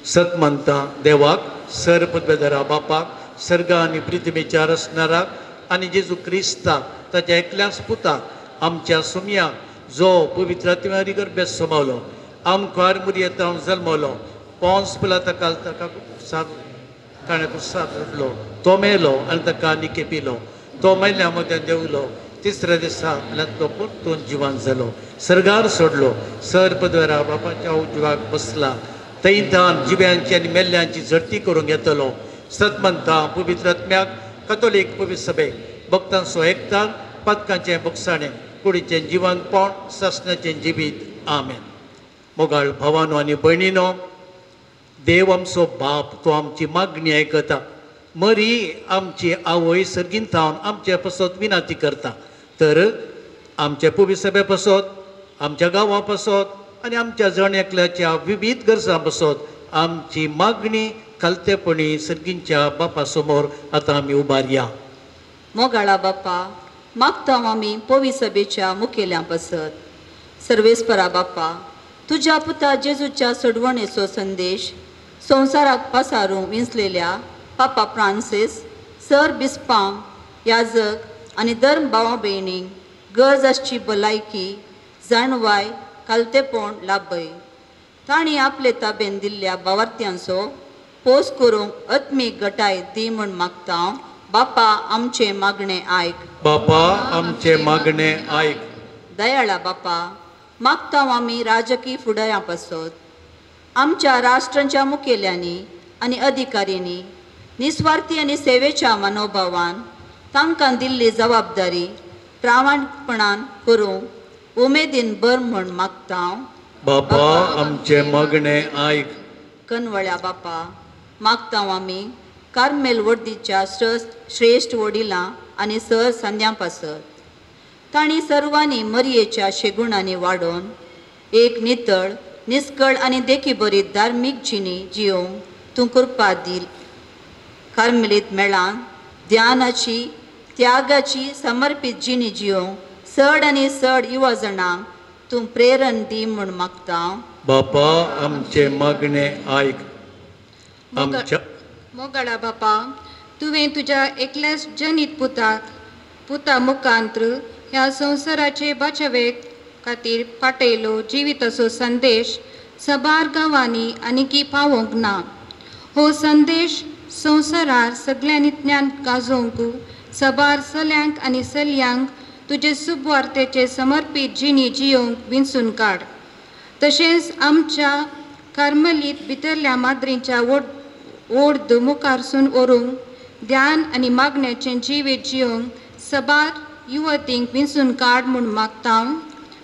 सत म्हणटा देवाक, सर पदवेदारा बापाक, सर्गा आनी पृथ्वीच्या रचणाराक आनी जेजू क्रिस्ताक ताच्या एकल्याच पुताक आमच्या सुमयाक जो पवित्र आत्म्यारी गर्भेत समावलो, आमकार मुरयेतावन जल्मलो, पोंस पिलाता ताका ताणें कुर्सार रडलो, तो मेलो आनी ताका निकेपिलो, तो मेल्या मदें देंवलो, तिसऱ्या दिसा मेल्यांतलो परतून जिवान जालो, सर्गार सोडलो, सर पदवेरा बापाच्या उजवाक बसला, थंयतान जिव्यांची आनी मेल्ल्यांची झडती करूंक येतलो. सत म्हणटा पवित्र आत्म्याक, कथोलीक पवित्र सभेक, भक्तांचो एकतान, पातकांचें बोगसाणें, कुडीचें जिवनपण, सासणाचें जिवीत. आमेन. मोगाळ भावानो आनी भयणीनो, देव आमचो बाप, तो आमची मागणी आयकता. मरी आमची आवय सर्गीन थावन आमचे पासत विनाती करता. तर आमच्या पवित्र सभे पासत, आमच्या गांवा पासत आनी आमच्या जण एकल्याच्या विविध गरजां पासत आमची मागणी खालतेपणी सर्गींच्या बापा समोर आतां आमी उबारया. मोगाळा बापा, मागता आमी पवित्र सभेच्या मुखेल्यां पासत. सर्वेस्परा बापा, तुज्या पुता जेजूच्या सोडवणेचो संदेश संवसाराक पसारूंक विंचलेल्या पापा फ्रांसीस सर बिस्पांक, याजक आनी धर्म भावा भयणींक गरज आसची भलायकी, जाणवाय, खालतेपण लाभय. तांणी आपले ताबेन दिल्ल्या भावार्थ्यांचो पोस करूंक आत्मीक गटाय दी म्हूण मागता. बापा आमचें मागणें आयक. बापा आमचें मागणें आयक. दयाळा बापा, मागता आमी राजकीय फुडाऱ्यां पासत. आमच्या राष्ट्रांच्या मुखेल्यांनी आनी अधिकाऱ्यांनी निस्वार्थी आनी सेवेच्या मनोभावान तांकां दिल्ली जबाबदारी प्रामाणीकपणान करूंक उमेदीन भर म्हूण मागता. बापा आमचें मागणें आयक. कनवळ्या बापा, मागता आमी कार्मेल वर्दीच्या श्रेश्ठ वडिलां आनी सर संद्यां पासत. तांणी सर्वांनी मरयेच्या शेगुणांनी वाडोवन एक नितळ, निस्कळ आनी देखी बरी धार्मीक जिणी जियोवंक तूं कृपा दिल. कार्मेलीत मेळान ध्यानाची, त्यागाची समर्पीत जिणी जियोवंक चड आनी चड युवा जाणांक तूं प्रेरण दी म्हूण मागता. बापा आमचें मागणें आयक. आमच्या मोगाळा बापा, तुवें तुज्या एकल्याच जनीत पुताक पुता मुखांत्र ह्या संवसाराचे बाचवे खातीर पाटयलो जिविताचो संदेश सबार गांवांनी आनीकी पावोवंक ना. हो संदेश संवसारार सगळ्यांनी ज्ञान गाजोवंक सबार चल्यांक आनी चलयांक तुजे सुबवार्तेचे समर्पीत जिणी जियोवंक विंचून काड. तशेंच आमच्या कार्मलीत भितरल्या माद्रींच्या ओर्द मुखारसून व्हरूंक ध्यान आनी मागण्याचें जिवीत जियोवंक सबार युवतींक विंचून काड म्हूण मागता.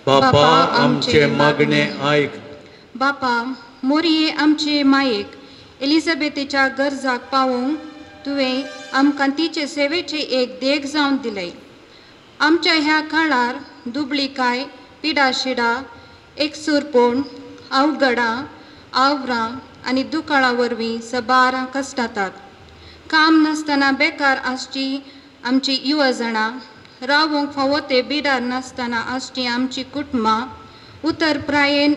बापा आमचें मागणें आयक. बापा, मोरये आमचे मायेक एलिझाबेथीच्या गरजाक पावोवंक तुवें आमकां तिचे सेवेचे एक देख जावन दिलें. आमच्या ह्या काळार दुबळीकाय, पिडाशिडा, एकसूरपण, अवघडां आवरां आनी दुकाळा वरवीं सबारां कश्टातात. काम नासतना बेकार आसची आमची युवा जाणां, रावूंक फावो ते बिडार नासतना आसची आमची कुटुंबां, उतर प्रायेन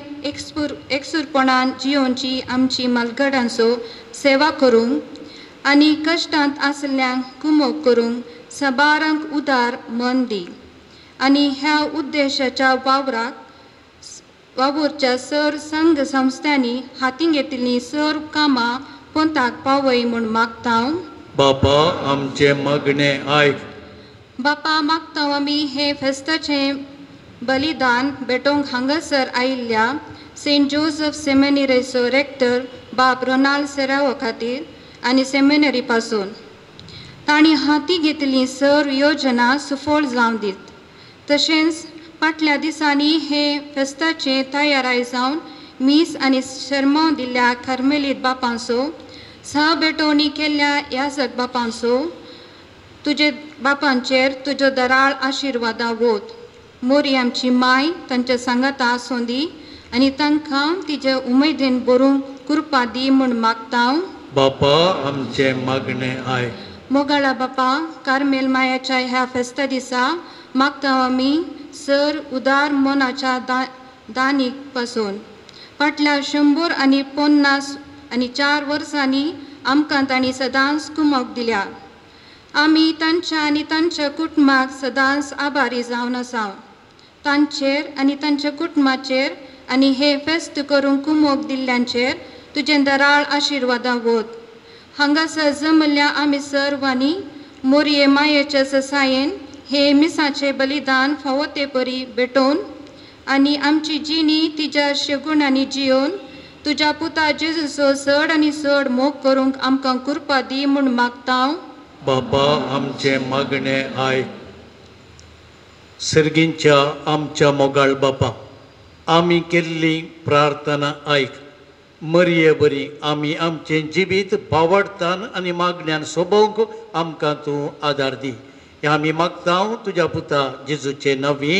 एकसूरपणान जियोवची आमची मालगडांचो सेवा करूंक आनी कश्टांत आसल्ल्यांक कुमोक करूंक सबारांक उदार मन दी आनी ह्या उद्देशाच्या वावराक वावुरच्या सर संघ संस्थांनी हातीं घेतिल्लीं सर कामां पोंताक पावय म्हूण मागता. बापा आमचें मागणें आयक. बापा मागता आमी हें फेस्ताचें बलिदान भेटोवंक हांगासर आयिल्ल्या सेंट जोजफ सेमिनरीचो रेक्टर बाब रोनाल्ड सेरावो खातीर आनी सेमिनरी पासून तांणी हाती घेतिल्ली सर योजना सुफळ जावं दीत. तशेंच फाटल्या दिसांनी हे फेस्ताचें तयाराय जावन मीस आनी शर्मांव दिल्ल्या कार्मेलीत बापांचो, सह भेटवणी केल्ल्या याजक बापांचो, तुजे बापांचेर तुज्यो दराळ आशिर्वादां वोत. मोरी आमची माय तांच्या सांगाता आसूं दी आनी तांकां तिजे उमेदीन बरूंक कृपा दी म्हूण मागता. बापा आमचें मागणें आयक. मोगाळा बापा, कार्मेल मायाच्या ह्या फेस्ता दिसा मागता आमी सर उदार मनाच्या दानीक पासून फाटल्या 154 वर्सांनी आमकां तांणी सदांच कुमक दिल्या. आमी तांच्या आनी तांच्या कुटुंबाक सदांच आभारी जावन आसा. तांचेर आनी तांच्या कुटुंबाचेर आनी हे फेस्त करूंक कुमोक दिल्ल्यांचेर तुजें दराळ आशिर्वादां वोत. हांगासर जमल्ल्या आमी सर्वांनी मोरये मायेच्या ससायेन हे मिसाचें बलिदान फावो ते परी भेटोवन आनी आमची जिणी तिज्या शेगुणांनी जियोवन तुज्या पुता जेजूचो चड आनी चड मोग करूंक आमकां कृपा दी म्हूण मागता. बापा आमचें मागणें आयक. सर्गींच्या आमच्या मोगाळ बापा, आमी केल्ली प्रार्थना आयक. मरये बरी आमी आमचें जिवीत बावडतान आनी मागण्यान सोबोवंक आमकां तूं आदार दी. हें आमी मागता तुज्या पुता जेजूचे नांवी.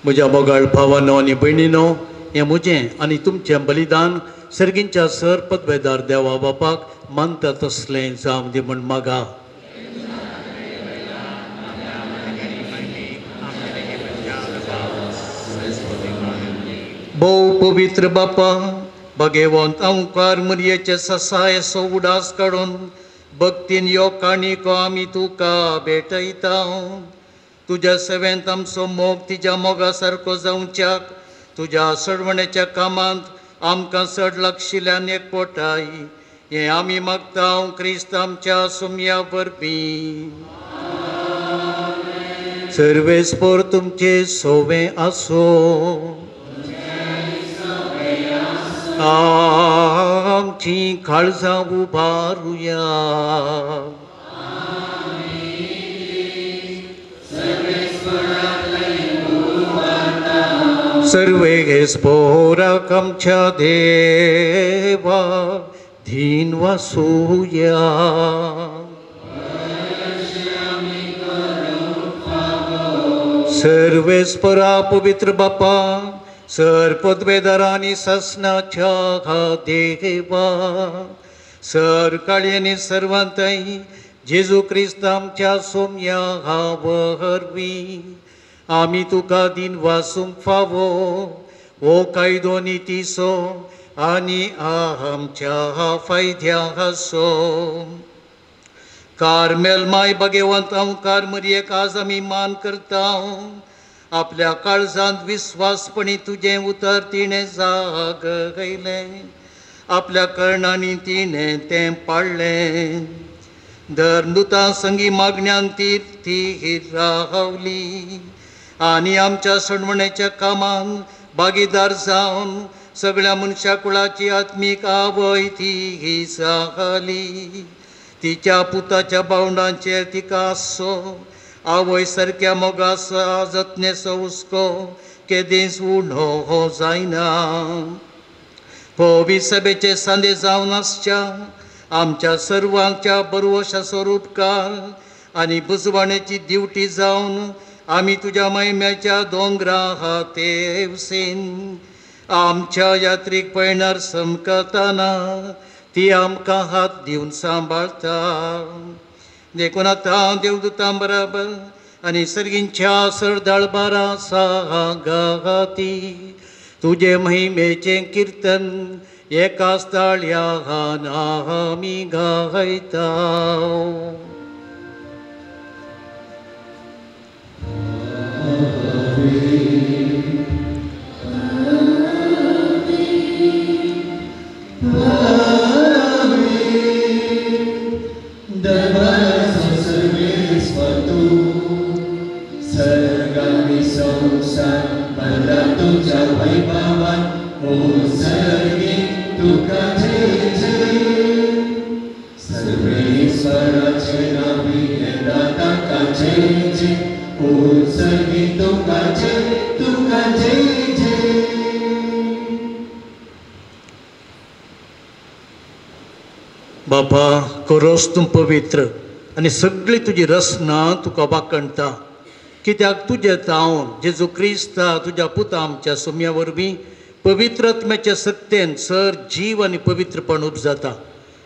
म्हज्या मोगाळ भावानो आनी भयणीनो, हें म्हजें आनी तुमचें बलिदान सर्गींच्या सर पदवेदार देवा बापाक मानता तसलें जावं दी म्हूण मागा. भोव पवित्र बापा, भगेवंत अंकार मुरयेचे ससायेचो उडास काडून भक्तीन यो काणिको आमी तुका भेटयता. तुज्या सेवेंत आमचो मोग तिज्या मोगा सारको जावच्याक तुज्या सडवणेच्या कामांत आमकां चड लागशिल्ल्यान एकवटाय हें आमी मागता क्रिस्त आमच्या सुमया वरवीं. सर्वेस्पोर तुमचे सोवे आसो. आमची काळजां उबारुया. सर्वेस्पोराक आमच्या देवा धीन वासूया. सर्वेस्परा पवित्र बापा, सर पदवेदारांनी ससनाच्या देवा, सर काळयांनी सर्वांतय जेजू क्रिस्त आमच्या सोम्या वरवीं आमी तुका दिन वासूंक फावो हो कायदो नितीचो आनी आमच्या फायद्याचो. कार्मेल माय भगेवंत अंकार मरयेक आज आमी मान करता. आपल्या काळजांत विस्वासपणी तुजें उतर तिणें जागयलें, आपल्या करणांनी तिणें तें पाळ्ळें. धर्मदुतां संगी मागण्यान ती ती रावली आनी आमच्या सणवणेच्या कामांत भागीदार जावन सगळ्या मनशा कुळाची आत्मीक आवय ती जाली. तिच्या पुताच्या बावंडांचेर तिका आसचो आवय सारक्या मोगाचो जतनेचो हुस्को केदींच उणो हो जायना. पवी सभेचे सांदे जावन आसच्या आमच्या सर्वांच्या बरवशाचो रुपकार आनी बुजवाणेची दिवटी जावन आमी तुज्या महिम्याच्या दोंगरा तेवसेन आमच्या यात्रीक पयणार समकताना ती आमकां हात दिवन सांबाळता. देखून आतां देवदूतां बराबर आनी सर्गींच्या सरदाळबारा सागाती तुजे महिमेचें किर्तन एकाच ताळयान आमी गायता. बाबा खरोच तूं पवित्र आनी सगळी तुजी रचना तुका वाखणटा, कित्याक तुजें तावन जेजू क्रिस्ता तुज्या पुता आमच्या सोम्या वरवीं पवित्र आत्म्याच्या सत्तेन सर जीव आनी पवित्रपण उपजाता.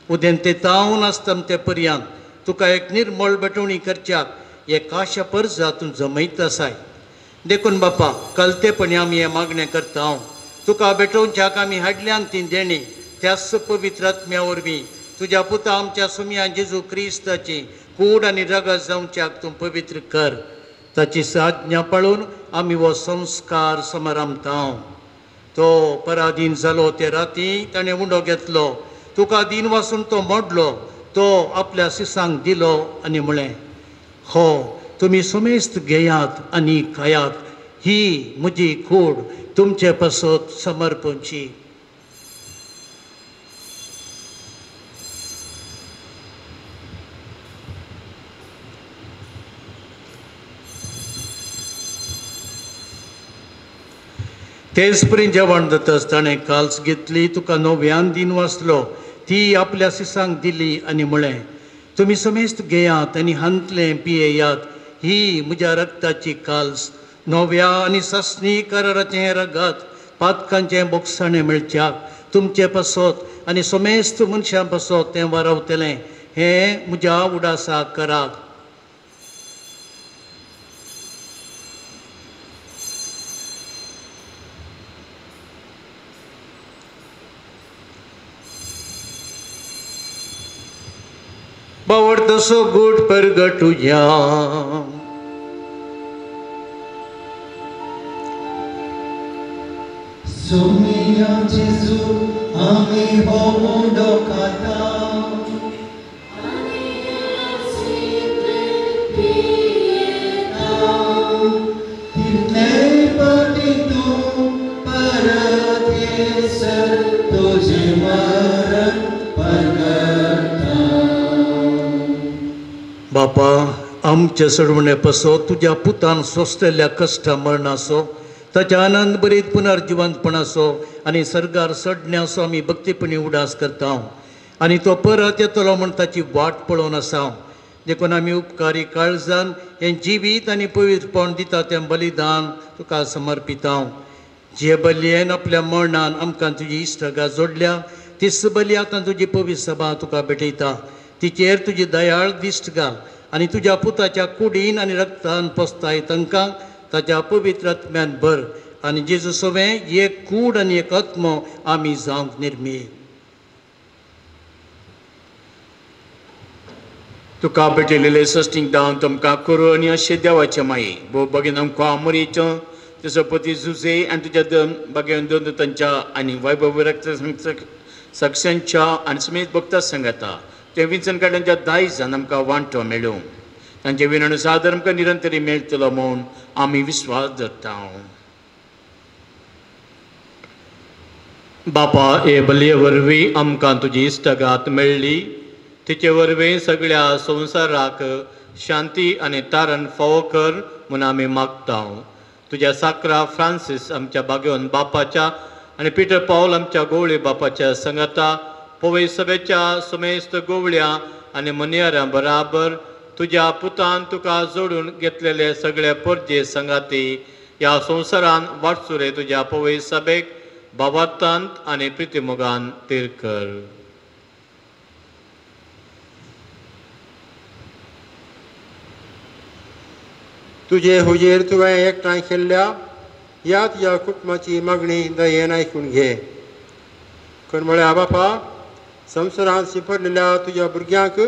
उदेन ते तावन आसता ते पर्यंत तुका एक निर्मळ भेटवणी करच्याक एकाशा परजा तूं जमयत आसाय. देखून बापा कलतेपणी आमी हें मागणें करता. हांव तुका भेटोवच्याक आमी हाडल्यान ती देणी त्याच पवित्र आत्म्या वरवीं तुज्या पुता आमच्या सुमया जेजू क्रिस्ताची कूड आनी रगत जावच्याक तूं पवित्र कर. ताची साज्ञा पाळून आमी हो संस्कार समारंभता. तो पराधीन जालो ते राती ताणें उंडो घेतलो, तुका दीन वासून तो मोडलो, तो आपल्या सिसांक दिलो आनी म्हळें, हो तुमी सुमेस्त घेयात आनी खायात, ही म्हजी कूड तुमचे पासत समर्पणची. तेच परी जेवण जातच ताणें काल्स घेतली, तुका नव्यान दीन वाचलो, ती आपल्या सिसांक दिली आनी म्हळें, तुमी समेस्त घेयात आनी हांतलें पियेयात, ही म्हज्या रक्ताची काल्स, नव्या आनी सासणी कराराचें हें रगत पातकांचें बोगसाणें मेळच्याक तुमचे पासत आनी समेस्त मनशां पासत तें वारावतलें, हें म्हज्या उडासाक करात. बावडतसो गूट परगटुया. सोमिया जेजू आमी हो उडो खाता तितले पटी तूं परत येसर तुजें मरण परगटा. बापा आमच्या सोडवणे पसो तुज्या पुतान सोंसलेल्या कश्टा मरणाचो ताच्या आनंद बरीत पुनर्जिवंतपणाचो आनी सर्गार सडण्याचो आमी भक्तीपणी उडास करता आनी तो परत येतलो म्हूण ताची वाट पळोवन आसा. देखून आमी उपकारी काळजान हें जिवीत आनी पवित्रपण दिता तें बलिदान तुका समर्पिता. जे बलयेन आपल्या मरणान आमकां तुजी इश्टगा जोडल्या तीच बली आतां तुजी पवित्र सभा तुका भेटयता. तिचेर तुजी दयाळ दिश्ट घाल आनी तुज्या पुताच्या कुडीन आनी रक्तान पोसताय तांकां ताच्या पवित्र आत्म्यान भर आनी जेजू सवें एक कूड आनी एक आत्मो आमी जावंक निर्मी. तुका भेटयलेले सस्टीक दान तुमकां करूं आनी अशें देवाचे माये भोव बागेन आमकां आमोरेचो तुजो पती जुजे आनी तुज्या दोन बागेन दोन तांच्या आनी वैभव रक्त साक्षांच्या आनी समेत भक्ता सांगता ते विंचन काडल्यांच्या दायजान आमकां वांटो मेळूं तांचे विनण सादर आमकां निरंतरी मेळटलो म्हूण आमी विस्वास धरता. बापा हे बलये वरवीं आमकां तुजी इश्टगात मेळ्ळी. तिचे वरवीं सगळ्या संवसाराक शांती आनी तारण फावो कर म्हूण आमी मागता. तुज्या साकरा फ्रांसीस आमच्या बागेवन बापाच्या आनी पिटर पावल आमच्या गोवळी बापाच्या संगता पवय सभेच्या समेस्त गोवळ्या आनी मनयाऱ्यां बराबर तुज्या पुतान तुका जोडून घेतलेले सगळे परजे संगाती ह्या संवसारान वाटसुरे तुज्या पवय सभेक बाबातांत आनी प्रितीमोगान तीर कर. तुजे हुजेर तुवें एकठांय केल्ल्या ह्या तुज्या कुटुंबाची मागणी दयेन आयकून घे. करमळ्या बापा संवसारांत शिंपडलेल्या तुज्या भुरग्यांक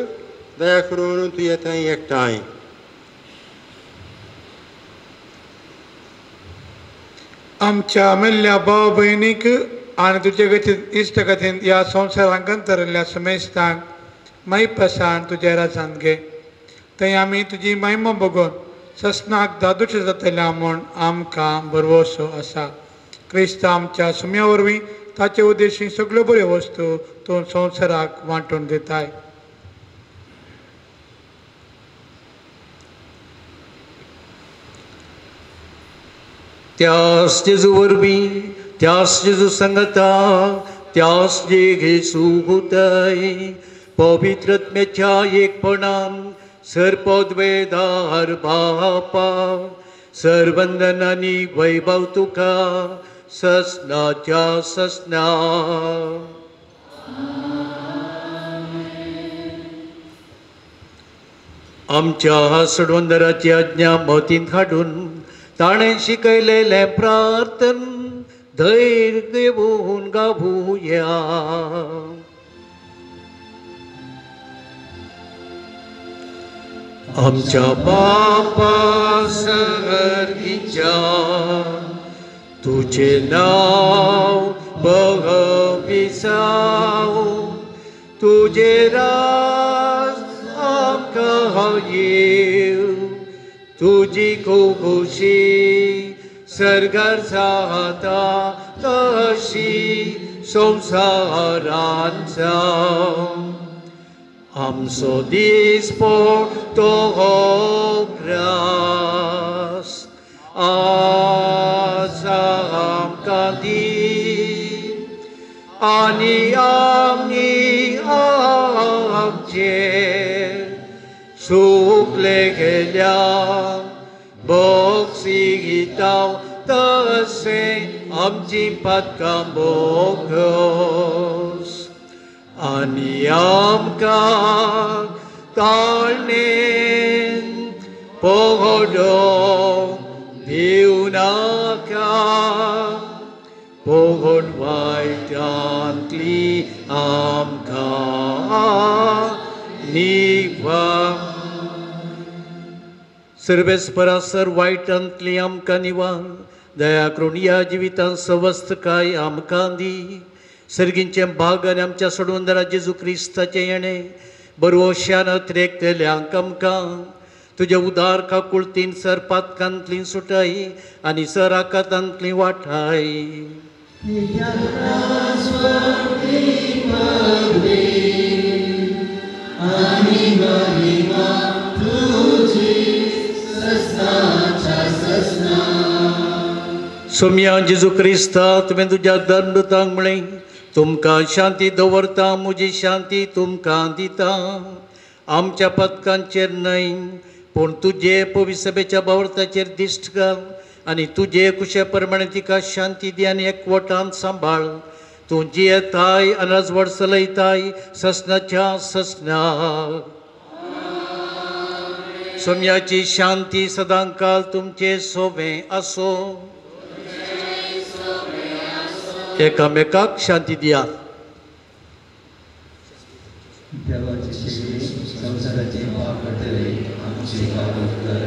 दया करून तुजे थंय एकठांय. आमच्या मेल्ल्या भाव भयणीक आनी तुजे गतीन इश्ट गतीन ह्या संवसारांत अंतरिल्ल्या समेस्तांक मायपासान तुज्या राजान घे. थंय आमी तुजी महिमा बगोवन ससनाक दादूश जातल्या म्हूण आमकां भरवसो आसा. क्रिस्त आमच्या सुम्या वरवीं ताचे उद्देशी सगळ्यो बऱ्यो वस्तू तूं संवसाराक वांटून दिताय. त्यास जेजू वरवीं त्यास जेजू संगता त्यास जेजू हुताय पवित्र आत्म्याच्या एकपणान सर्पद्वेदार बापा सर्वंदनानी वैभव तुका ससनाच्या ससना. आमच्या सोडवंदराची आज्ञा मतींत हाडून ताणें शिकयलेलें प्रार्थन धैर्य घेवन गावुया. आमच्या बापा सर्गीच्या तुझे नाव बघविसाव तुझे राज आमकां येव तुजी खोशी सर्गार जाता तशी संवसारांत जावं. आमचो दीस पडतो ग्रास आज आमकां दी आनी आमी आमचे सुकले गेल्या बोक्सिताव तशें आमची पातकां बोगस आनी आमकां ताळणेन पडोवंक दिवनाका पूण वायटांतली आमकां निवाडय. सर्वेस्परा सर वायटांतली आमकां निवार दया करून ह्या जिवितांत सवस्तकाय आमकां दी सर्गींचें भाग आनी आमच्या सोडवणदारा जेजू क्रिस्ताचें येणें बरवशान अत्रेकतल्यांक आमकां तुज्या उदार काकुळतीन सर पातकांतली सुटाय आनी सर आकातांतली वाठाय. सोम्या जेजू क्रिस्ता तुवें तुज्या धर्मदूतांक म्हळें तुमकां शांती दवरता म्हजी शांती तुमकां दिता आमच्या पथकांचेर न्हय पूण तुजे पविसभेच्या बावरताचेर दिश्ट घाल आनी तुजे कुशे प्रमाणे तिका शांती दी आनी एकवटान सांबाळ. तूं जियेताय आनी राजवट चलयताय ससनाच्या ससनाक. सोम्याची शांती सदांकाल तुमचे सोबें आसो. एकामेकाक शांती दिया. देवाचे शेळी संवसाराचे पाप पडटले आमची काकूत कर.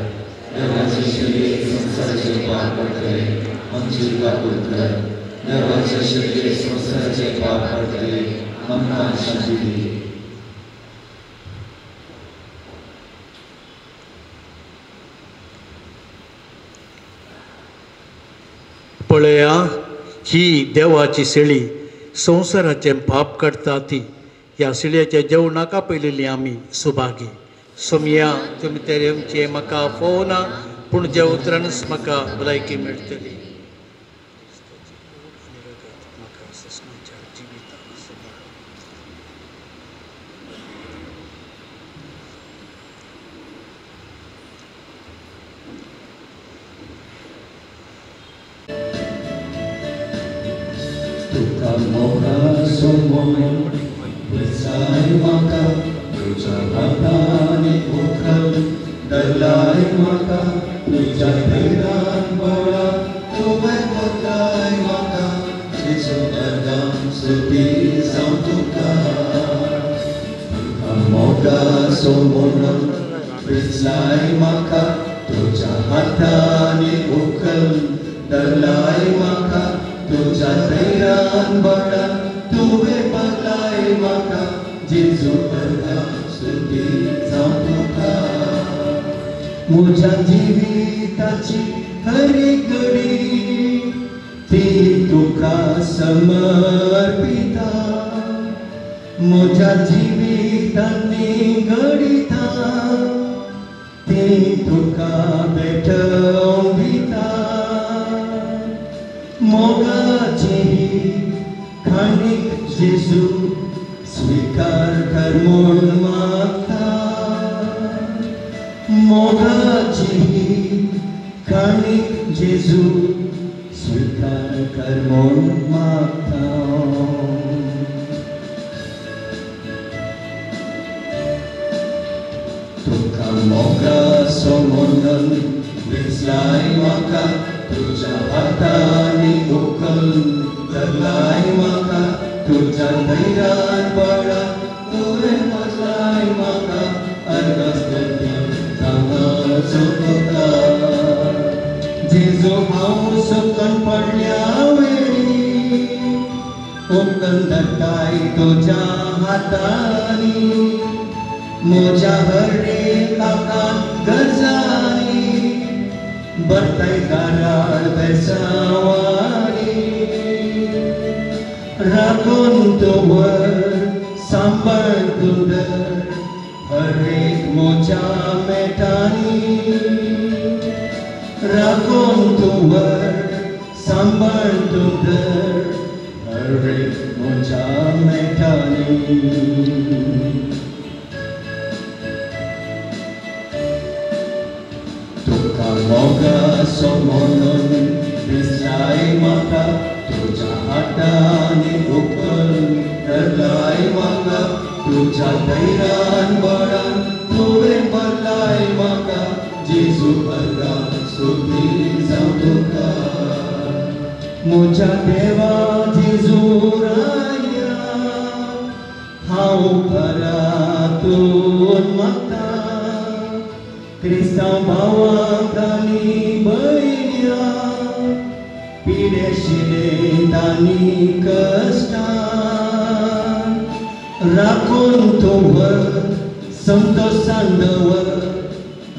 देवाचे शेळी संवसाराचे पाप पडटले आमची काकूत कर. देवाचे शेळी संवसाराचे पाप पडटले आमकां शांती दी. पळया ही देवाची शेळी संवसाराचें पाप काडटा ती ह्या शेळयेच्या जेवणाक आपयलेली आमी सुभागी. सोमया तुमी तेरेमचे म्हाका आफोवना पूण ज्या उतरानच म्हाका भलायकी मेळटली. तुका मोगाचो मोग विचार म्हाका तुज्या हातांनी उखल धरलाय म्हाका तुज्या धैर्यान बळा तुवें बदलाय म्हाका जेजू अर्दां स्तुती जावं तुका. तुका मोगाचो मोग विचार म्हाका तुज्या हातांनी उखल धरलाय म्हाका तुज्या धैर्यान बळा तुवें बदलाय म्हाका जेजू अर्दां स्तुती जावं तुका. म्हज्या जिविताची हर घडी ती तुका समर्पिता म्हज्या जिवितांनी घडिता ती तुका भेटोवन दिता. मोगाची खाणीक जेजू स्वीकार कर म्हूण मागता. मोगाची खाणीक जेजू स्वीकार कर म्हूण मागता. तुका मोगाचो म्हणून विसलाय म्हाका तुज्या हातांनी उखल धरलाय म्हाका तुज्या धैर्यान बळा तुवें बदलाय म्हाका अर्दां स्तुती जावं तुका. जेजू हांव सकन पडल्या वेळी उखल धरताय तुज्या हातांनी म्हज्या हर एका गरजांनी बरताय दारार बेसावानी राखून दवर सांबाळ दवर हर एक म्हज्या मेटांनी राखून दवर सांबाळ दवर हर एक म्हज्या मेटांनी. तुका मोगाचो म्हणून दिसलाय म्हाका तुज्या हातांनी उखल धरलाय म्हाका तुज्या धैर्यान बळान तुवें बदलाय म्हाका जेजू अर्दां स्तुती जावं तुका. म्हज्या देवा जेजू राया हांव परातून मागता क्रिस्तांव भावांक आनी भयण्यांक पिडेशिलेंत आनी कश्टान राखून दवर संतोशान दवर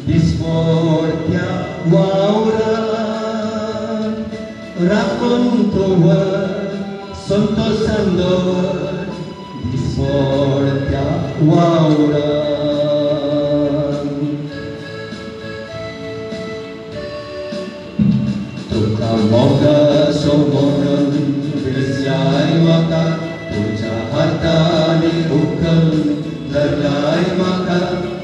दिसपडत्या वावरान राखून दवर संतोशान दवर दिसपडत्या वावरान. तुका मोगासो म्हणून विसराय म्हाका तुज्या हातांनी उखल धरलाय म्हाका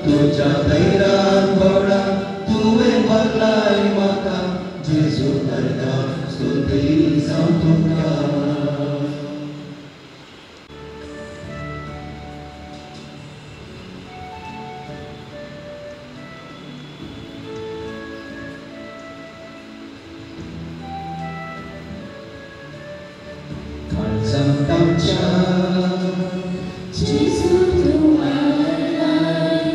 तुज्या धैर्यान बळान तुवें भरलाय म्हाका जेजू अर्गां स्तुती जावं तुका. जेजू तूं आयलाय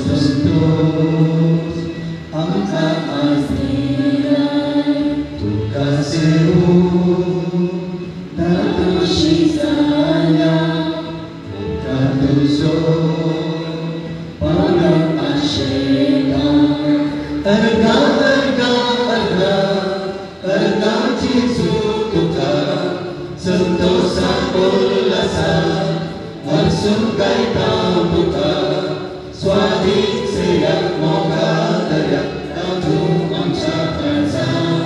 संतोष आमकां आज दिलाय तुका सेवूं धादोशी जाल्या तुका तुजो पावलोक आशेता. अर्गां अर्गां अर्गां अर्गां जेजू तुका संतोषान उल्हासान हरसून गायता तुका स्वादीक सेया मोगा दर्या तूं आमच्या काळजान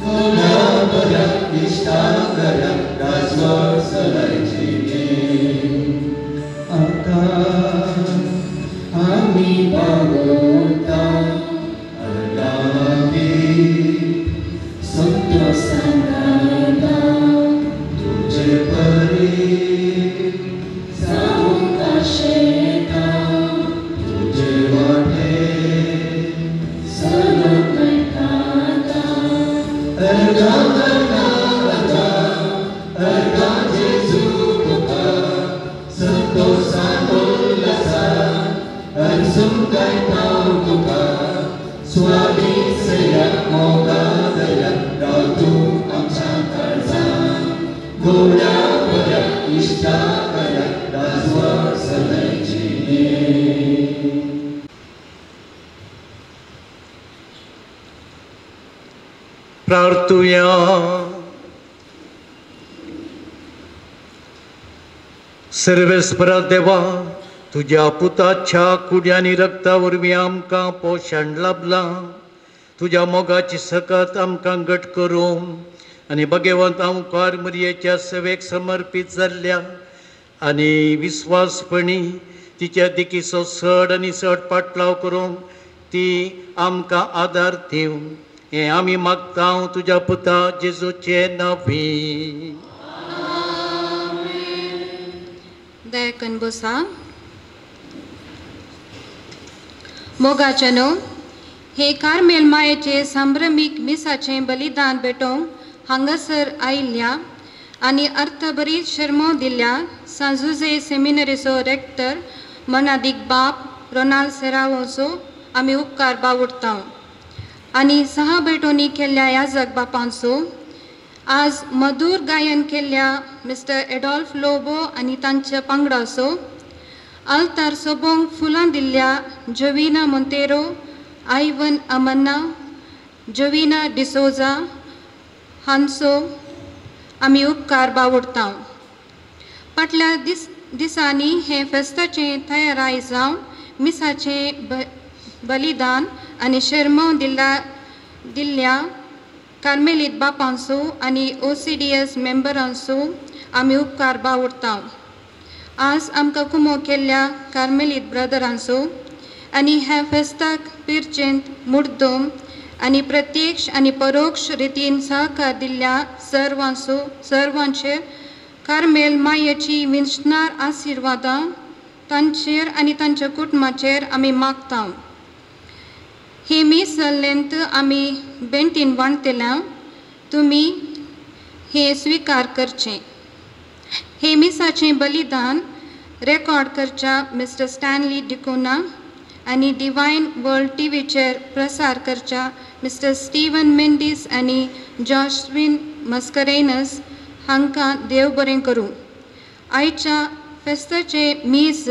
तुज्या बऱ्या इश्टा बऱ्या राजवट सदांची. आतां आमी पावता अर्गां संतोषान गायता तुजे परी जावंक आशेता तुजे वाटे चलूंक मेळटा. अर्गां अर्गां अर्गां अर्गां जेजू तुका संतोषान उल्हासान हरसून गायता तुका स्वादीक सेया मोगा दर्या राव तूं आमच्या काळजान गोड्या बऱ्या इश्टा बऱ्या राजवट सदांची. प्रार्थुया. सर्वेस्परा देवा, तुज्या पुताच्या कुड्यांनी रक्ता वरवीं आमकां पोशण लाभलां. तुज्या मोगाची सकत आमकां घट करूं आनी भगवंत आमकार मरयेच्या सेवेक समर्पीत जाल्ल्या आनी विस्वासपणी तिच्या देखीचो चड आनी चड पाटलाव करूंक ती आमकां आदार दिवं हें आमी मागता तुज्या पुता जेजूचे नांवी. दयाकन बसा. मोगाच्यानो, हे कार्मेल मायेचे संभ्रमीक मिसाचें बलिदान भेटोवंक हांगासर आयिल्ल्या आनी अर्थभरीत शर्मो दिल्ल्या सांजुजे सेमिनरीचो रेक्टर मनादीक बाप रोनाल्ड सेरावोचो आमी उपकार बावुडता आनी सहा भेटोनी केल्ल्या याजक बापांचो, आज मधूर गायन केल्ल्या मिस्टर एडॉल्फ लोबो आनी तांच्या पंगडाचो, आल्तार सोबोंक फुलां दिल्ल्या जोविना मोंतेरो, आयवन अमन्ना, जोविना डिसोजा हांचो आमी उपकार बावुडता. फाटल्या दिसांनी हें फेस्ताचें तयाराय जावन मिसाचें बलिदान आनी शेरमांव दिल्ल्या कार्मेलीत बापांचो आनी OCDS मेंबरांचो आमी उपकार बावुडता. आज आमकां कुमो केल्ल्या कार्मेलीत ब्रदरांचो आनी ह्या फेस्ताक पिरचेंत मुड्डोम आनी प्रत्यक्ष आनी परोक्ष रितीन सहकार दिल्ल्या सर्वांचेर कार्मेल मायेची विंचणार आशिर्वादां तांचेर आनी तांच्या कुटुंबाचेर आमी मागता. ही मीस जाल्लेंत आमी बेंटीन वांटतल्या तुमी हें स्विकार करचें. हे मिसाचें बलिदान रेकॉर्ड करच्या मिस्टर स्टॅनली डिकोना आनी डिवायन वर्ल्ड टीव्हीचेर प्रसार करच्या मिस्टर स्टीवन मेंडीस आनी जॉशविन मस्करेनस हांकां देव बरें करूं. आयच्या फेस्ताचें मीस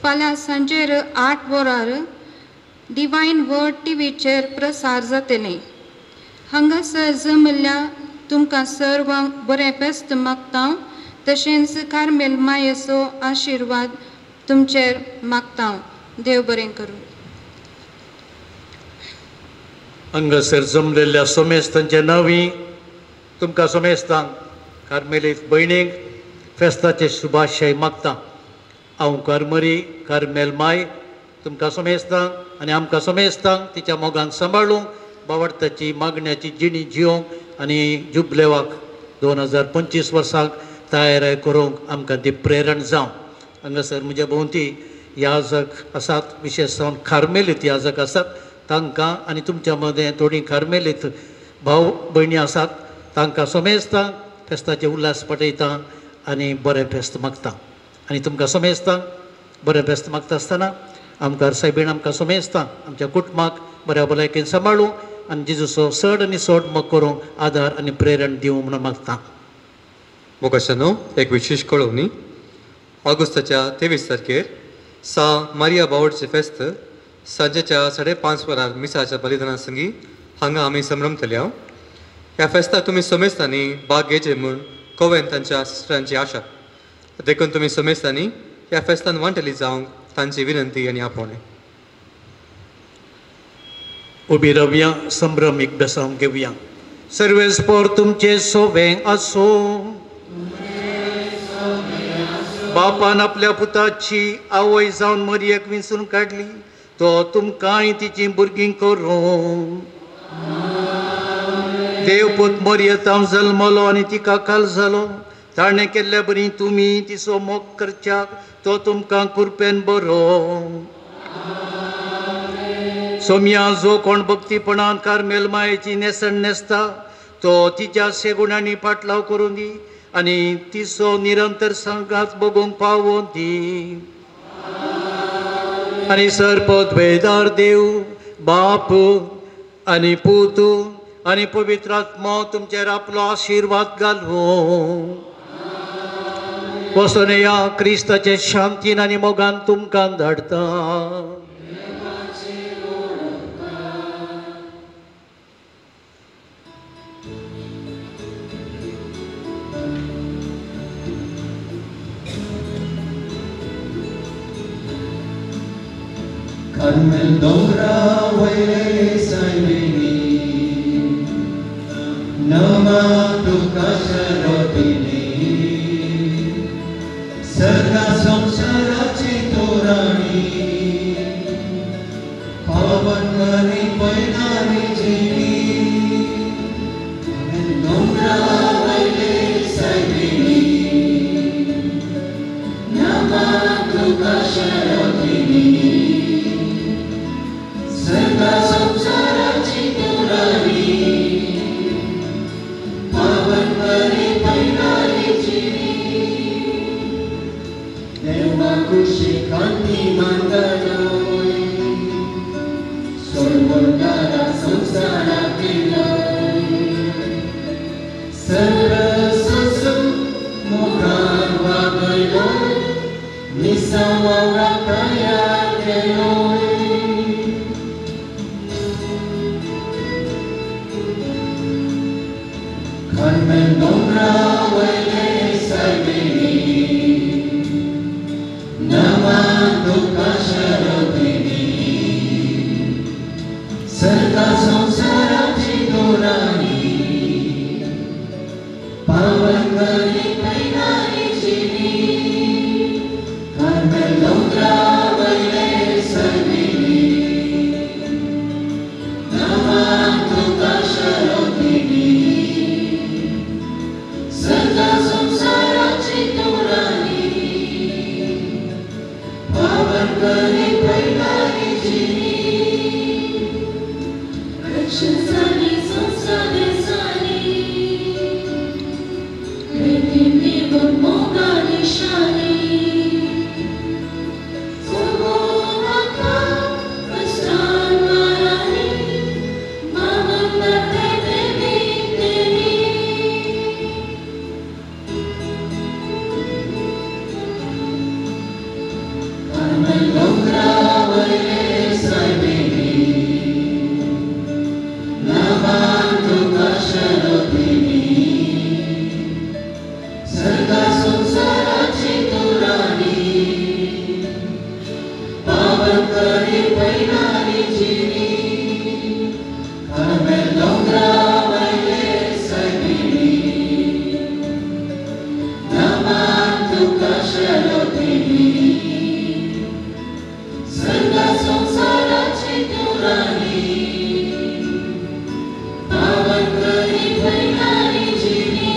फाल्यां सांजेर 8 वरार डिवायन वर्ल्ड टीव्हीचेर प्रसार जातलें. हांगासर जमल्या तुमकां सर्वांक बरें फेस्त मागता, तशेंच कार्मेल मायेचो आशिर्वाद तुमचेर मागता. देव बरें करूं. हांगासर जमलेल्या सोमेस्तांचे नांवी तुमकां सोमेस्तांक कार्मेलीत भयणीक फेस्ताचे शुभाशय मागता. हांव कार्मरी कार्मेल माय तुमकां सोमेस्तांक आनी आमकां सोमेस्तांक तिच्या मोगान सांबाळूंक, बावडताची मागण्याची जिणी जियोंक आनी जुबलेवाक 2025 वर्साक तयार करूंक आमकां ती प्रेरण जावं. हांगासर म्हज्या भोंवती याजक आसात, विशेश जावन कार्मेलीत याजक आसात, तांकां आनी तुमच्या मदें थोडीं कार्मेलीत भाव भयणी आसात, तांकां सोमेस्तांक फेस्ताचे उल्हास पटयता आनी बरें फेस्त मागता. आनी तुमकां सोमेस्तांक बरें फेस्त मागता आसतना आमकां सायबीण आमकां सोमेस्तांक आमच्या कुटुंबाक बऱ्या भलायकेन सांबाळूं आनी जेजूचो चड आनी चड मोग करूंक आदार आनी प्रेरण दिवं म्हणून मागता. मोगाशानो, एक विशेश कळोवणी. ऑगस्टाच्या 23 तारखेर सा मारिया बावडचें फेस्त सांजेच्या 5:30 वरार मिसाच्या बलिदाना संगी हांगा आमी संभ्रमतले. ह्या फेस्ताक तुमी समेस्तांनी भाग घेवचे म्हूण कोवेन तांच्या सिस्टरांची आशा, देखून तुमी समेस्तांनी ह्या फेस्तान वांटेली जावंक तांची विनंती आनी आपोवणें. उबी रावया, संभ्रमीक बेसांव घेवया. सर्वेस्पोर तुमचे सोवें आसूं. बापान आपल्या पुताची आवय जावन मरयेक विंचून काडली, तो तुमकांय तिची भुरगीं करूं. देवपूत मरयेतांव जल्मलो आनी तिका काल जालो, ताणें केल्ल्या बरी तुमी तिचो मोग करच्याक तो तुमकां कुरपेन बरो. सोमया, जो कोण भक्तीपणान कार्मेल मायेची न्हेसण न्हेसता तो तिच्या शेगुणांनी पाटलाव करूं दी आनी तिचो निरंतर सांगात बगूंक पावों दी. आनी सर्पद्वेदार देव बाप आनी पूत आनी पवित्र आत्मो तुमचेर आपलो आशिर्वाद घालूं. वचून या क्रिस्ताचे शांतीन आनी मोगान तुमकां धाडटा. कार्मेल दोंगरा वयले सायबिणी, नमा तुका शरदिनी, सदा संवसाराची तूं राणी, पावन करी पयनारी जिणी. कार्मेल दोंगरा वयले सायबिणी, नमा तुका शरदिनी, सदा संवसाराची तूं राणी, पावन करी पयनारी जिणी. देवा कुशी कांती मांदलोय, सोडवणदारा संवसाराक दिलोय, सर्व सोसून मुखार वागयलोय, मिसांव वावराक तयार केलोय. कार्मेल दोंगरा वयले सायबिणी, नमा तुका शरदिनी, सदा संवसाराची तूं राणी, पावन करी पयनारी जिणी. कार्मेल दोंगरा वयले सायबिणी, नमा तुका शरदिनी, भयणारी जिणी, कार्मेल दोंगरा वयले सायबिणी, नामान तुका शेलोतिनी, सर्गा संवसाराची तूं राणी, पावन करी भयणारी जिणी.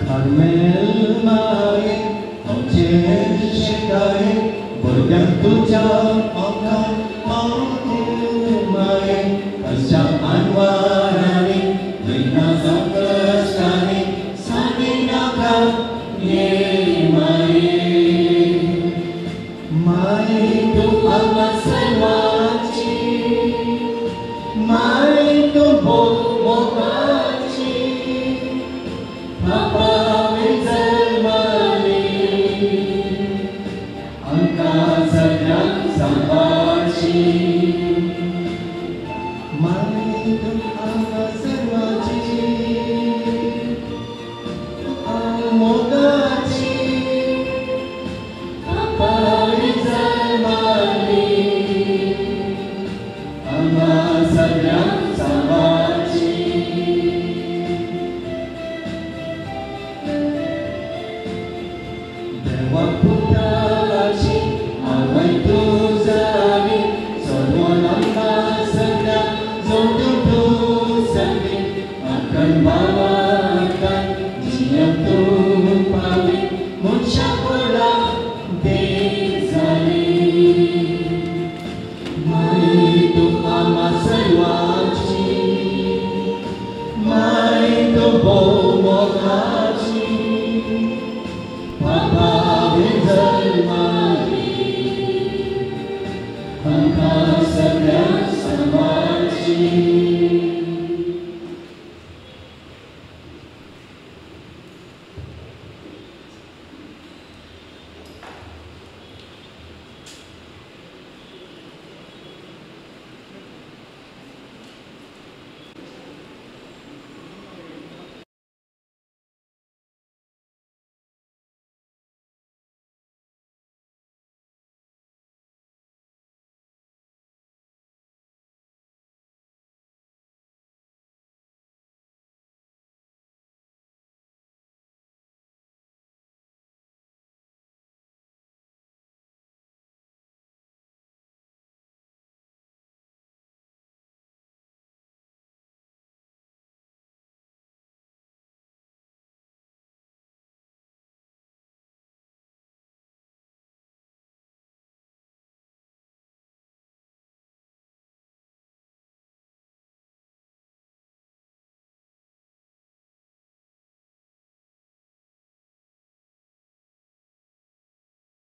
कार्मेल माये आमचेर शिकाये, भुरग्यांक तुज्या आमकां पावती माये, अशा आनवारांनी विघ्ना संकश्टांनी सांगी नाका ये माये. माये तूं आमकां सर्वांची, माये तूं भोव मोगाची,